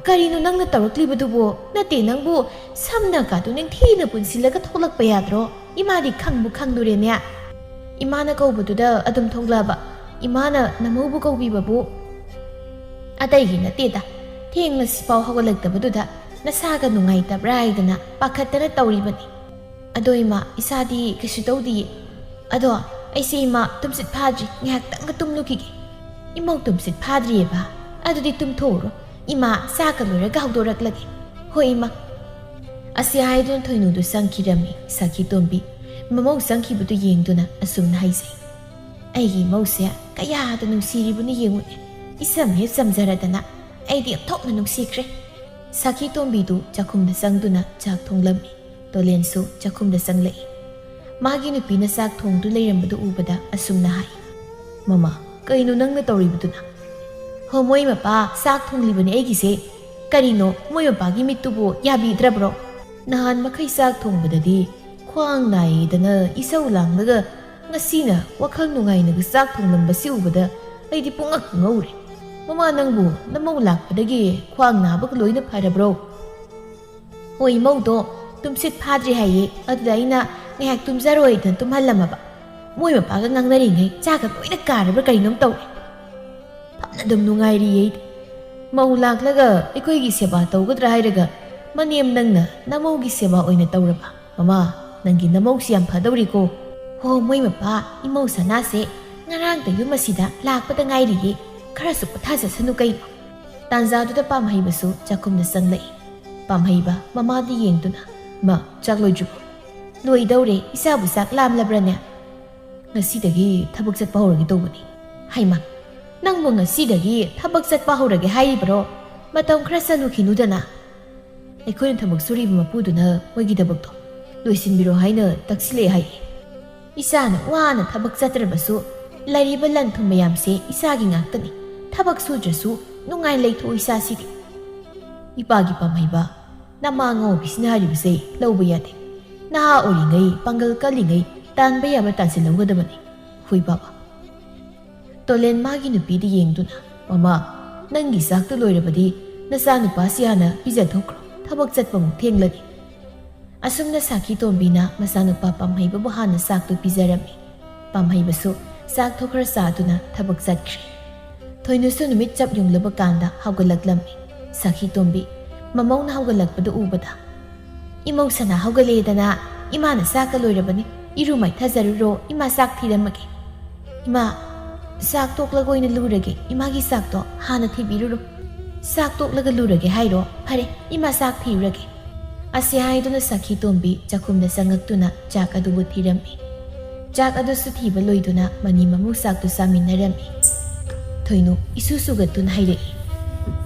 ꯀꯔꯤꯅꯣ ꯅꯪꯅ ꯇꯧꯔꯛꯂꯤꯕꯗꯨꯕꯨ? ꯅꯠꯇꯦ, ꯅꯪꯕꯨ ꯁꯝꯅ ꯀꯥꯗꯨ ꯅꯤꯡꯊꯤꯅ ꯄꯨꯟꯁꯤꯜꯂꯒ ꯊꯣꯛꯂꯛꯄ ꯌꯥꯗ꯭ꯔꯣ? ꯏꯃꯥꯗꯤ ꯈꯪꯕꯨ ꯈꯪꯗꯣꯔꯦꯅꯦ꯫ ꯏꯃꯥꯅ ꯀꯧꯕꯗꯨꯗ ꯑꯗꯨꯝ ꯊꯣꯛꯂꯛꯑꯕ꯫ ꯏꯃꯥꯅ ꯅꯃꯧꯕꯨ ꯀꯧꯕꯤꯕꯕꯨ ꯑꯇꯩꯒꯤ ꯅꯠꯇꯦꯗ, ꯊꯦꯡꯂꯁꯤꯐꯥꯎ ꯍꯧꯒꯠꯂꯛꯇꯕꯗꯨꯗ ꯅꯁꯥꯒ ꯅꯨꯡꯉꯥꯏꯇꯕ꯭ꯔꯥ ꯍꯥꯏꯗꯅ ꯄꯥꯈꯠꯇꯅ ꯇꯧꯔꯤꯕꯅꯤ꯫" "ꯑꯗꯣ ꯏꯃꯥ, ꯏꯁꯥꯗꯤ ꯀꯩꯁꯨ ꯇꯧꯗꯤꯌꯦ꯫ ꯑꯗꯣ ꯑꯩꯁꯦ ꯏꯃꯥ ꯇꯨꯝꯁꯤꯠ ꯐꯥꯗ꯭ꯔꯤ, ꯉꯥꯏꯍꯥꯛꯇꯪꯒ ꯇꯨꯝꯂꯨꯈꯤꯒꯦ꯫" "ꯏꯃꯧ ꯇꯨꯝꯁꯤꯠ ꯐꯥꯗ꯭ꯔꯤꯑꯕ? ꯑꯗꯨꯗꯤ ꯇꯨꯝꯊꯣꯛꯎꯔꯣ꯫ ꯏꯃꯥ ꯆꯥꯛꯀ ꯂꯣꯏꯔꯒ ꯍꯧꯗꯣꯔꯛꯂꯒꯦ꯫" "ꯍꯣꯏ ꯏꯃꯥ꯫" ꯑꯁꯤ ꯍꯥꯏꯗꯨꯅ ꯊꯣꯏꯅꯨꯗꯨ ꯆꯪꯈꯤꯔꯝꯃꯤ꯫ ꯁꯥꯈꯤ ꯇꯣꯝꯕꯤ ꯃꯃꯧ ꯆꯪꯈꯤꯕꯗꯨ ꯌꯦꯡꯗꯨꯅ ꯑꯁꯨꯝꯅ ꯍꯥꯏꯖꯩ, "ꯑꯩꯒꯤ ꯏꯃꯧꯁꯦ ꯀꯌꯥꯗ ꯅꯨꯡꯁꯤꯔꯤꯕꯅꯣ ꯌꯦꯡꯉꯨꯅꯦ꯫ ꯏꯆꯝ ꯍꯦꯛ ꯆꯝꯖꯔꯗꯅ ꯑꯩꯗꯤ ꯑꯣꯟꯊꯣꯛꯅ ꯅꯨꯡꯁꯤꯈ꯭ꯔꯦ꯫" ꯁꯥꯈꯤ ꯇꯣꯝꯕꯤꯗꯨ ꯆꯥꯛꯈꯨꯝꯗ ꯆꯪꯗꯨꯅ ꯆꯥꯛ ꯊꯣꯡꯂꯝꯃꯤ꯫ ꯇꯣꯂꯦꯟꯁꯨ ꯆꯥꯛꯈꯨꯝꯗ ꯆꯪꯂꯛꯏ꯫ ꯃꯥꯒꯤ ꯅꯨꯄꯤꯅ ꯆꯥꯛ ꯊꯣꯡꯗꯨ ꯂꯩꯔꯝꯕꯗꯨ ꯎꯕꯗ ꯑꯁꯨꯝꯅ ꯍꯥꯏ, "ꯃꯃꯥ, ꯀꯩꯅꯣ ꯅꯪꯅ ꯇꯧꯔꯤꯕꯗꯨꯅ?" "ꯍꯣ, ꯃꯣꯏ ꯃꯄꯥ ꯆꯥꯛ ꯊꯣꯡꯂꯤꯕꯅꯤ ꯑꯩꯒꯤꯁꯦ꯫ ꯀꯔꯤꯅꯣ ꯃꯣꯏ ꯃꯄꯥꯒꯤ ꯃꯤꯠꯇꯨꯕꯨ ꯌꯥꯕꯤꯗ꯭ꯔꯕ꯭ꯔꯣ? ꯅꯍꯥꯟ ꯃꯈꯩ ꯆꯥꯛ ꯊꯣꯡꯕꯗꯗꯤ ꯈ꯭ꯋꯥꯡ ꯅꯥꯏꯌꯦꯗꯅ ꯏꯁꯧ ꯂꯥꯡꯂꯒ ꯉꯁꯤꯅ ꯋꯥꯈꯜ ꯅꯨꯡꯉꯥꯏꯅꯒ ꯆꯥꯛ ꯊꯣꯡꯂꯝꯕꯁꯤ ꯎꯕꯗ ꯑꯩꯗꯤ ꯄꯨꯡꯉꯛ ꯉꯧꯔꯦ꯫ ꯃꯃꯥ, ꯅꯪꯕꯨ ꯅꯃꯧ ꯂꯥꯛꯄꯗꯒꯤ ꯈ꯭ꯋꯥꯡ ꯅꯥꯕꯒ ꯂꯣꯏꯅ ꯐꯔꯕ꯭ꯔꯣ?" "ꯍꯣꯏ, ꯏꯃꯧꯗꯣ ꯇꯨꯝꯁꯤꯠ ꯐꯥꯗ꯭ꯔꯤ ꯍꯥꯏꯌꯦ, ꯑꯗꯨꯗ ꯑꯩꯅ ꯉꯥꯏꯍꯥꯛ ꯇꯨꯝꯖꯔꯣꯏꯗꯅ ꯇꯨꯝꯍꯜꯂꯝꯃꯕ꯫ ꯃꯣꯏ ꯃꯄꯥꯒ ꯉꯥꯡꯅꯔꯤꯉꯩ ꯆꯥꯒ ꯂꯣꯏꯅ ꯀꯥꯔꯕ꯭ꯔꯥ ꯀꯔꯤꯅꯣꯝ ꯇꯧꯔꯦ꯫ ꯐꯝꯅ ꯑꯗꯨꯝ ꯅꯨꯡꯉꯥꯏꯔꯤꯌꯦ ꯑꯩꯗꯤ꯫ ꯃꯧ ꯂꯥꯛꯂꯒ ꯑꯩꯈꯣꯏꯒꯤ ꯁꯦꯕꯥ ꯇꯧꯒꯗ꯭ꯔꯥ ꯍꯥꯏꯔꯒ ꯃꯅꯦꯝ ꯅꯪꯅ ꯅꯃꯧꯒꯤ ꯁꯦꯕꯥ ꯑꯣꯏꯅ ꯇꯧꯔꯕ꯫ ꯃꯃꯥ, ꯅꯪꯒꯤ ꯅꯃꯧꯁꯤ ꯌꯥꯝ ꯐꯗꯧꯔꯤꯀꯣ꯫ ꯍꯣ, ꯃꯣꯏ ꯃꯄꯥ, ꯏꯃꯧ ꯁꯅꯥꯁꯦ ꯉꯔꯥꯡꯗ ꯌꯨꯝ ꯑꯁꯤꯗ ꯂꯥꯛꯄꯗ ꯉꯥꯏꯔꯤꯌꯦ꯫ ꯈꯔꯁꯨ ꯄꯣꯊꯥꯖꯁꯅꯨ ꯀꯩꯅꯣ?" ꯇꯥꯟꯖꯥꯗꯨꯗ ꯄꯥꯝꯍꯩꯕꯁꯨ ꯆꯥꯛꯈꯨꯝꯗ ꯆꯪꯂꯛꯏ꯫ ꯄꯥꯝꯍꯩꯕ ꯃꯃꯥꯗ ꯌꯦꯡꯗꯨꯅ, "ꯃꯥ, ꯆꯥꯛ ꯂꯣꯏꯗ꯭ꯔꯤꯕꯣ?" "ꯂꯣꯏꯗꯧꯔꯦ, ꯏꯆꯥꯕꯨ ꯆꯥꯛ ꯂꯥꯝꯂꯕ꯭ꯔꯅꯦ?" "ꯉꯁꯤꯗꯒꯤ ꯊꯕꯛ ꯆꯠꯄ ꯍꯧꯔꯒꯦ ꯇꯧꯕꯅꯤ꯫" "ꯍꯩꯃꯥ, ꯅꯪꯕꯨ ꯉꯁꯤꯗꯒꯤ ꯊꯕꯛ ꯆꯠꯄ ꯍꯧꯔꯒꯦ ꯍꯥꯏꯔꯤꯕꯔꯣ? ꯃꯇꯝ ꯈꯔ ꯆꯠꯂꯨꯈꯤꯅꯨꯗꯅ꯫ ꯑꯩꯈꯣꯏꯅ ꯊꯕꯛ ꯁꯨꯔꯤꯕ ꯃꯄꯨꯗꯨꯅ ꯃꯣꯏꯒꯤ ꯊꯕꯛꯇꯣ ꯂꯣꯏꯁꯤꯟꯕꯤꯔꯣ ꯍꯥꯏꯅ ꯇꯛꯁꯤꯜꯂꯛꯑꯦ ꯍꯥꯏꯌꯦ꯫ ꯏꯆꯥꯅ ꯋꯥꯅ ꯊꯕꯛ ꯆꯠꯇ꯭ꯔꯕꯁꯨ ꯂꯩꯔꯤꯕ ꯂꯟ ꯊꯨꯝ ꯃꯌꯥꯝꯁꯦ ꯏꯆꯥꯒꯤ ꯉꯥꯛꯇꯅꯤ꯫ ꯊꯕꯛ ꯁꯨꯗ꯭ꯔꯁꯨ ꯅꯨꯡꯉꯥꯏ ꯂꯩꯊꯣꯛꯎ ꯏꯆꯥꯁꯤꯗꯤ꯫" "ꯏꯄꯥꯒꯤ ꯄꯥꯝꯍꯩꯕ, ꯅꯃꯥ ꯉꯥꯎꯕꯤꯁꯤꯅ ꯍꯥꯏꯔꯤꯕꯁꯦ ꯂꯧꯕ ꯌꯥꯗꯦ꯫ ꯅꯍꯥ ꯑꯣꯏꯔꯤꯉꯩ ꯄꯥꯡꯒꯜ ꯀꯜꯂꯤꯉꯩ ꯇꯥꯟꯕ ꯌꯥꯕ ꯇꯥꯟꯁꯤꯜꯍꯧꯒꯗꯕꯅꯤ꯫ ꯍꯣꯏ ꯕꯥꯕꯥ꯫" ꯇꯣꯂꯦꯟ ꯃꯥꯒꯤ ꯅꯨꯄꯤꯗ ꯌꯦꯡꯗꯨꯅ, "ꯃꯃꯥ, ꯅꯪꯒꯤ ꯆꯥꯛꯇꯨ ꯂꯣꯏꯔꯕꯗꯤ ꯅꯆꯥꯅꯨꯄꯥꯁꯤ ꯍꯥꯟꯅ ꯄꯤꯖꯊꯣꯛꯈ꯭ꯔꯣ, ꯊꯕꯛ ꯆꯠꯄꯃꯨꯛ ꯊꯦꯡꯂꯅꯤ꯫" ꯑꯁꯨꯝꯅ ꯁꯥꯈꯤ ꯇꯣꯝꯕꯤꯅ ꯃꯆꯥꯅꯨꯄꯥ ꯄꯥꯝꯍꯩꯕꯕꯨ ꯍꯥꯟꯅ ꯆꯥꯛꯇꯨ ꯄꯤꯖꯔꯝꯃꯤ꯫ ꯄꯥꯝꯍꯩꯕꯁꯨ ꯆꯥꯛꯇꯨ ꯈꯔ ꯆꯥꯗꯨꯅ ꯊꯕꯛ ꯆꯠꯈ꯭ꯔꯦ꯫ ꯊꯣꯏꯅꯨꯁꯨ ꯅꯨꯃꯤꯠ ꯆꯞ ꯌꯨꯡꯂꯕ ꯀꯥꯟꯗ ꯍꯧꯒꯠꯂꯛꯂꯝꯃꯤ꯫ ꯁꯥꯈꯤ ꯇꯣꯝꯕꯤ ꯃꯃꯧꯅ ꯍꯧꯒꯠꯂꯛꯄꯗꯨ ꯎꯕꯗ, "ꯏꯃꯧ ꯁꯅꯥ ꯍꯧꯒꯠꯂꯦꯗꯅ, ꯏꯃꯥꯅ ꯆꯥꯛꯀ ꯂꯣꯏꯔꯕꯅꯤ, ꯏꯔꯨ ꯃꯥꯏꯊꯖꯔꯨꯔꯣ, ꯏꯃꯥ ꯆꯥꯛ ꯊꯤꯔꯝꯃꯒꯦ꯫" "ꯏꯃꯥ, ꯆꯥꯛ ꯇꯣꯛꯂꯒ ꯑꯣꯏꯅ ꯂꯨꯔꯒꯦ, ꯏꯃꯥꯒꯤ ꯆꯥꯛꯇꯣ ꯍꯥꯟꯅ ꯊꯤꯕꯤꯔꯨꯔꯣ꯫" "ꯆꯥꯛ ꯇꯣꯛꯂꯒ ꯂꯨꯔꯒꯦ ꯍꯥꯏꯔꯣ? ꯐꯔꯦ, ꯏꯃꯥ ꯆꯥꯛ ꯊꯤꯔꯨꯔꯒꯦ꯫" ꯑꯁꯤ ꯍꯥꯏꯗꯨꯅ ꯁꯥꯈꯤ ꯇꯣꯝꯕꯤ ꯆꯥꯛꯈꯨꯝꯗ ꯆꯪꯉꯛꯇꯨꯅ ꯆꯥꯛ ꯑꯗꯨꯕꯨ ꯊꯤꯔꯝꯃꯤ꯫ ꯆꯥꯛ ꯑꯗꯨꯁꯨ ꯊꯤꯕ ꯂꯣꯏꯗꯨꯅ ꯃꯅꯤ ꯃꯃꯧ ꯆꯥꯛꯇꯨ ꯆꯥꯃꯤꯟꯅꯔꯝꯃꯤ꯫ ꯊꯣꯏꯅꯨ ꯏꯁꯨ ꯁꯨꯒꯠꯇꯨꯅ ꯍꯥꯏꯔꯛꯏ,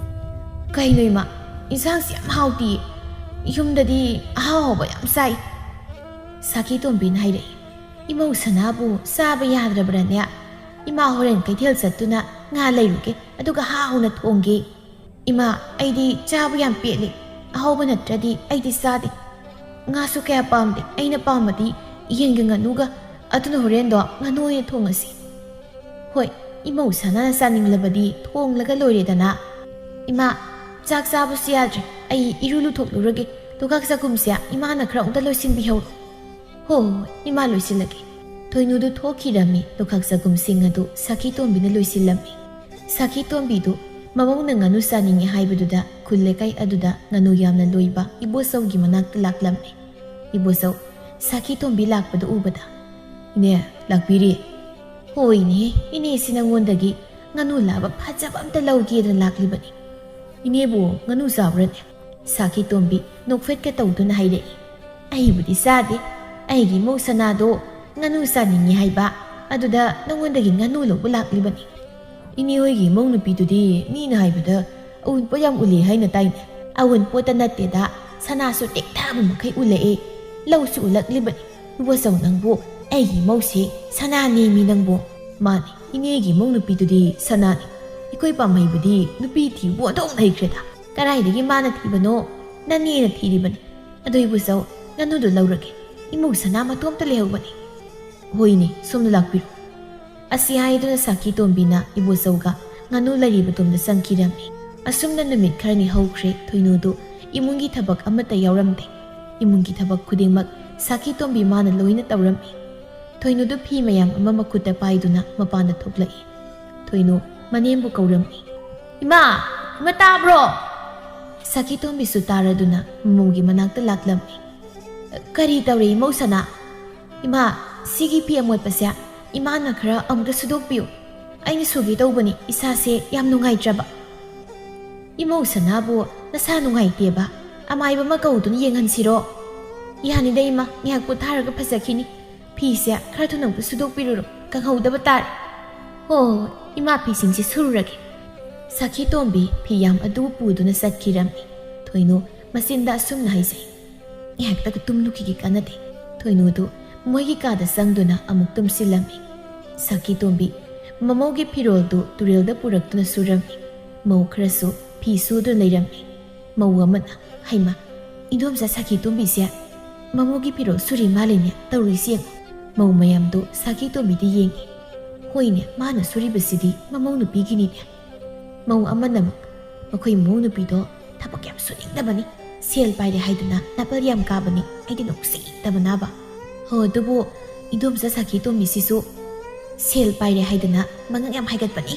"ꯀꯩꯅꯣ ꯏꯃꯥ, ꯏꯟꯁꯥꯡꯁꯤ ꯌꯥꯝ ꯍꯥꯎꯇꯤꯌꯦ꯫ ꯌꯨꯝꯗꯗꯤ ꯑꯍꯥꯎ ꯑꯍꯥꯎꯕ ꯌꯥꯝ ꯆꯥꯏ꯫ ꯁꯥꯈꯤ ꯇꯣꯝꯕꯤꯅ ꯍꯥꯏꯔꯛꯏ꯫ "ꯏꯃꯧ ꯁꯅꯥꯕꯨ ꯆꯥꯕ ꯌꯥꯗ꯭ꯔꯕ꯭ꯔꯅꯦ? ꯏꯃꯥ ꯍꯣꯔꯦꯟ ꯀꯩꯊꯦꯜ ꯆꯠꯇꯨꯅ ꯉꯥ ꯂꯩꯔꯨꯒꯦ, ꯑꯗꯨꯒ ꯍꯥꯎꯅ ꯊꯣꯡꯒꯦ꯫ ꯏꯃꯥ, ꯑꯩꯗꯤ ꯆꯥꯕ ꯌꯥꯝ ꯄꯦꯠꯂꯦ꯫ ꯑꯍꯥꯎꯕ ꯅꯠꯇ꯭ꯔꯗꯤ ꯑꯩꯗꯤ ꯆꯥꯗꯦ꯫ ꯉꯥꯁꯨ ꯀꯌꯥ ꯄꯥꯝꯗꯦ꯫ ꯑꯩꯅ ꯄꯥꯝꯕꯗꯤ ꯌꯦꯟꯒ ꯉꯥꯅꯨꯒ꯫ ꯑꯗꯨꯅ ꯍꯣꯔꯦꯟꯗꯣ ꯉꯥꯅꯨ ꯑꯣꯏꯅ ꯊꯣꯡꯉꯁꯤ꯫" "ꯍꯣꯏ, ꯏꯃꯧ ꯁꯅꯥꯅ ꯆꯥꯅꯤꯡꯂꯕꯗꯤ ꯊꯣꯡꯂꯒ ꯂꯣꯏꯔꯦꯗꯅ꯫ ꯏꯃꯥ, ꯆꯥꯛ ꯆꯥꯕꯁꯨ ꯌꯥꯗ꯭ꯔꯦ꯫ ꯑꯩ ꯏꯔꯨ ꯂꯨꯊꯣꯛꯂꯨꯔꯒꯦ꯫ ꯂꯨꯈꯥꯛ ꯆꯒꯨꯝꯁꯦ ꯏꯃꯥꯅ ꯈꯔ ꯑꯃꯨꯛꯇ ꯂꯣꯏꯁꯤꯟꯕꯤꯍꯧꯔꯣ꯫" "ꯍꯣ, ꯍꯣ, ꯍꯣꯏ, ꯏꯃꯥ ꯂꯣꯏꯁꯤꯜꯂꯒꯦ꯫" ꯊꯣꯏꯅꯨꯗꯨ ꯊꯣꯛꯈꯤꯔꯝꯃꯤ꯫ ꯂꯨꯈꯥꯛ ꯆꯒꯨꯝꯁꯤꯡ ꯑꯗꯨ ꯁꯥꯈꯤ ꯇꯣꯝꯕꯤꯅ ꯂꯣꯏꯁꯤꯜꯂꯝꯃꯤ꯫ ꯁꯥꯈꯤ ꯇꯣꯝꯕꯤꯗꯨ ꯃꯃꯧꯅ ꯉꯥꯅꯨ ꯆꯥꯅꯤꯡꯉꯤ ꯍꯥꯏꯕꯗꯨꯗ ꯈꯨꯜ ꯂꯩꯀꯥꯏ ꯑꯗꯨꯗ ꯉꯥꯅꯨ ꯌꯥꯝꯅ ꯂꯣꯏꯕ ꯏꯕꯣꯆꯧꯒꯤ ꯃꯅꯥꯛꯇ ꯂꯥꯛꯂꯝꯃꯤ꯫ ꯏꯕꯣꯆꯧ ꯁꯥꯈꯤ ꯇꯣꯝꯕꯤ ꯂꯥꯛꯄꯗꯨ ꯎꯕꯗ, "ꯏꯅꯦ, ꯂꯥꯛꯄꯤꯔꯤ꯫" "ꯍꯣꯏꯅꯦ, ꯏꯅꯦꯁꯤ ꯅꯉꯣꯟꯗꯒꯤ ꯉꯥꯅꯨ ꯂꯥꯕ ꯐꯖꯕ ꯑꯝꯇ ꯂꯧꯒꯦꯗꯅ ꯂꯥꯛꯂꯤꯕꯅꯤ꯫" "ꯏꯅꯦꯕꯨ ꯉꯥꯅꯨ ꯆꯥꯕ꯭ꯔꯅꯦ?" ꯁꯥꯈꯤ ꯇꯣꯝꯕꯤ ꯅꯣꯛꯐꯦꯠꯀ ꯇꯧꯗꯨꯅ ꯍꯥꯏꯔꯛꯏ꯫ "ꯑꯩꯕꯨꯗꯤ ꯆꯥꯗꯦ꯫ ꯑꯩꯒꯤ ꯏꯃꯧ ꯁꯅꯥꯗꯣ ꯉꯥꯅꯨ ꯆꯥꯅꯤꯡꯉꯤ ꯍꯥꯏꯕ, ꯑꯗꯨꯗ ꯅꯉꯣꯟꯗꯒꯤ ꯉꯥꯅꯨ ꯂꯧꯕ ꯂꯥꯛꯂꯤꯕꯅꯤ꯫" "ꯏꯅꯦ ꯍꯣꯏꯒꯤ ꯏꯃꯧ ꯅꯨꯄꯤꯗꯨꯗꯤ ꯃꯤꯅ ꯍꯥꯏꯕꯗ ꯑꯎꯟꯄꯣꯠ ꯌꯥꯝ ꯎꯜꯂꯤ ꯍꯥꯏꯅ ꯇꯥꯏꯅꯦ꯫" "ꯑꯎꯟꯄꯣꯠꯇ ꯅꯠꯇꯦꯗ, ꯁꯅꯥꯁꯨ ꯇꯦꯛꯊꯕ ꯃꯈꯩ ꯎꯜꯂꯛꯑꯦ꯫ ꯂꯧꯁꯨ ꯎꯜꯂꯛꯂꯤꯕꯅꯤ꯫" "ꯏꯕꯣꯆꯧ, ꯅꯪꯕꯨ ꯑꯩꯒꯤ ꯏꯃꯧꯁꯤ ꯁꯅꯥꯅꯦꯃꯤ ꯅꯪꯕꯨ꯫" "ꯃꯥꯅꯤ, ꯏꯅꯦꯒꯤ ꯏꯃꯧ ꯅꯨꯄꯤꯗꯨꯗꯤ ꯁꯅꯥꯅꯤ꯫ ꯑꯩꯈꯣꯏ ꯄꯥꯝꯍꯩꯕꯗꯤ ꯅꯨꯄꯤ ꯊꯤꯕꯨ ꯑꯣꯟꯊꯣꯛꯅ ꯍꯩꯈ꯭ꯔꯦꯗ꯫ ꯀꯗꯥꯏꯗꯒꯤ ꯃꯥꯅ ꯊꯤꯕꯅꯣ? ꯅꯅꯦꯅ ꯊꯤꯔꯤꯕꯅꯤ꯫ ꯑꯗꯣ ꯏꯕꯣꯆꯧ, ꯉꯥꯅꯨꯗꯣ ꯂꯧꯔꯒꯦ꯫ ꯏꯃꯧ ꯁꯅꯥ ꯃꯇꯣꯝꯇ ꯂꯩꯍꯧꯕꯅꯤ꯫" "ꯍꯣꯏꯅꯦ, ꯁꯣꯝꯗ ꯂꯥꯛꯄꯤꯔꯣ꯫" ꯑꯁꯤ ꯍꯥꯏꯗꯨꯅ ꯁꯥꯈꯤ ꯇꯣꯝꯕꯤꯅ ꯏꯕꯣꯆꯧꯒ ꯉꯥꯅꯨ ꯂꯩꯔꯤꯕ ꯇꯨꯝꯗ ꯆꯪꯈꯤꯔꯝꯃꯤ꯫ ꯑꯁꯨꯝꯅ ꯅꯨꯃꯤꯠ ꯈꯔꯅꯤ ꯍꯧꯈ꯭ꯔꯦ꯫ ꯊꯣꯏꯅꯨꯗꯨ ꯏꯃꯨꯡꯒꯤ ꯊꯕꯛ ꯑꯃꯠꯇ ꯌꯥꯎꯔꯝꯗꯦ꯫ ꯏꯃꯨꯡꯒꯤ ꯊꯕꯛ ꯈꯨꯗꯤꯡꯃꯛ ꯁꯥꯈꯤ ꯇꯣꯝꯕꯤ ꯃꯥꯅ ꯂꯣꯏꯅ ꯇꯧꯔꯝꯃꯤ꯫ ꯊꯣꯏꯅꯨꯗꯨ ꯐꯤ ꯃꯌꯥꯝ ꯑꯃ ꯃꯈꯨꯠꯇ ꯄꯥꯏꯗꯨꯅ ꯃꯄꯥꯟꯗ ꯊꯣꯛꯂꯛꯏ꯫ ꯊꯣꯏꯅꯨ ꯃꯅꯦꯝꯕꯨ ꯀꯧꯔꯝꯃꯤ꯫ "ꯏꯃꯥ! ꯏꯃꯥ, ꯇꯥꯕ꯭ꯔꯣ?" ꯁꯥꯈꯤ ꯇꯣꯝꯕꯤꯁꯨ ꯇꯥꯔꯗꯨꯅ ꯃꯃꯧꯒꯤ ꯃꯅꯥꯛꯇ ꯂꯥꯛꯂꯝꯃꯤ꯫ "ꯀꯔꯤ ꯇꯧꯔꯦ ꯏꯃꯧ ꯁꯅꯥ?" "ꯏꯃꯥ, ꯁꯤꯒꯤ ꯐꯤ ꯑꯃꯣꯠꯄꯁꯦ ꯏꯃꯥꯅ ꯈꯔ ꯑꯃꯨꯛꯇ ꯁꯨꯗꯣꯛꯄꯤꯌꯨ꯫ ꯑꯩꯅ ꯁꯨꯒꯦ ꯇꯧꯕꯅꯤ, ꯏꯁꯥꯁꯦ ꯌꯥꯝ ꯅꯨꯡꯉꯥꯏꯇ꯭ꯔꯕ꯫" "ꯏꯃꯧ ꯁꯅꯥꯕꯨ ꯅꯁꯥ ꯅꯨꯡꯉꯥꯏꯇꯦꯕ? ꯑꯃꯥꯏꯕ ꯑꯃ ꯀꯧꯗꯨꯅ ꯌꯦꯡꯍꯟꯁꯤꯔꯣ?" "ꯌꯥꯅꯤꯗ ꯏꯃꯥ, ꯉꯥꯏꯍꯥꯛ ꯄꯣꯊꯥꯔꯒ ꯐꯖꯈꯤꯅꯤ꯫ ꯐꯤꯁꯦ ꯈꯔ ꯊꯨꯅ ꯑꯃꯨꯛꯇ ꯁꯨꯗꯣꯛꯄꯤꯔꯨꯔꯣ, ꯀꯪꯍꯧꯗꯕ ꯇꯥꯔꯦ꯫" "ꯍꯣ, ꯍꯣ, ꯍꯣ, ꯏꯃꯥ ꯐꯤꯁꯤꯡꯁꯦ ꯁꯨꯔꯨꯔꯒꯦ꯫" ꯁꯥꯈꯤ ꯇꯣꯝꯕꯤ ꯐꯤ ꯌꯥꯝ ꯑꯗꯨ ꯄꯨꯗꯨꯅ ꯆꯠꯈꯤꯔꯝꯃꯤ꯫ ꯊꯣꯏꯅꯨ ꯃꯆꯤꯟꯗ ꯑꯁꯨꯝꯅ ꯍꯥꯏꯖꯩ, "ꯉꯥꯏꯍꯥꯛꯇꯒ ꯇꯨꯝꯂꯨꯈꯤꯒꯦ, ꯀꯥꯟꯅꯗꯦ꯫ ꯊꯣꯏꯅꯨꯗꯨ ꯃꯣꯏꯒꯤ ꯀꯥꯗ ꯆꯪꯗꯨꯅ ꯑꯃꯨꯛ ꯇꯨꯝꯁꯤꯜꯂꯝꯃꯤ꯫ ꯁꯥꯈꯤ ꯇꯣꯝꯕꯤ ꯃꯃꯧꯒꯤ ꯐꯤꯔꯣꯜꯗꯨ ꯇꯨꯔꯦꯜꯗ ꯄꯨꯔꯛꯇꯨꯅ ꯁꯨꯔꯝꯃꯤ꯫ ꯃꯧ ꯈꯔꯁꯨ ꯐꯤ ꯁꯨꯗꯨꯅ ꯂꯩꯔꯝꯃꯤ꯫ ꯃꯧ ꯑꯃꯅ, "ꯍꯩꯃ, ꯏꯟꯗꯣꯝꯆꯥ ꯁꯥꯈꯤ ꯇꯣꯝꯕꯤꯁꯦ ꯃꯃꯧꯒꯤ ꯐꯤꯔꯣꯜ ꯁꯨꯔꯤ ꯃꯥꯜꯂꯤꯅꯦ, ꯇꯧꯔꯤꯁꯤ ꯌꯦꯡꯉꯨ꯫" ꯃꯧ ꯃꯌꯥꯝꯗꯨ ꯁꯥꯈꯤ ꯇꯣꯝꯕꯤꯗ ꯌꯦꯡꯉꯤ꯫ "ꯍꯣꯏꯅꯦ, ꯃꯥꯅ ꯁꯨꯔꯤꯕꯁꯤꯗꯤ ꯃꯃꯧ ꯅꯨꯄꯤꯒꯤꯅꯤꯅꯦ꯫" ꯃꯧ ꯑꯃꯅ ꯑꯃꯨꯛ, "ꯃꯈꯣꯏ ꯃꯃꯧ ꯅꯨꯄꯤꯗꯣ ꯊꯕꯛ ꯌꯥꯝ ꯁꯨꯅꯤꯡꯗꯕꯅꯤ, ꯁꯦꯜ ꯄꯥꯏꯔꯦ ꯍꯥꯏꯗꯅ ꯅꯥꯄꯜ ꯌꯥꯝ ꯀꯥꯕꯅꯤ, ꯑꯩꯗꯤ ꯅꯨꯡꯁꯤꯗꯕꯅꯕ꯫" "ꯍꯣ, ꯑꯗꯨꯕꯨ ꯏꯟꯗꯣꯝꯆꯥ ꯁꯥꯈꯤ ꯇꯣꯝꯕꯤꯁꯤꯁꯨ ꯁꯦꯜ ꯄꯥꯏꯔꯦ ꯍꯥꯏꯗꯅ ꯃꯉꯛ ꯌꯥꯝ ꯍꯥꯏꯒꯠꯄꯅꯤ꯫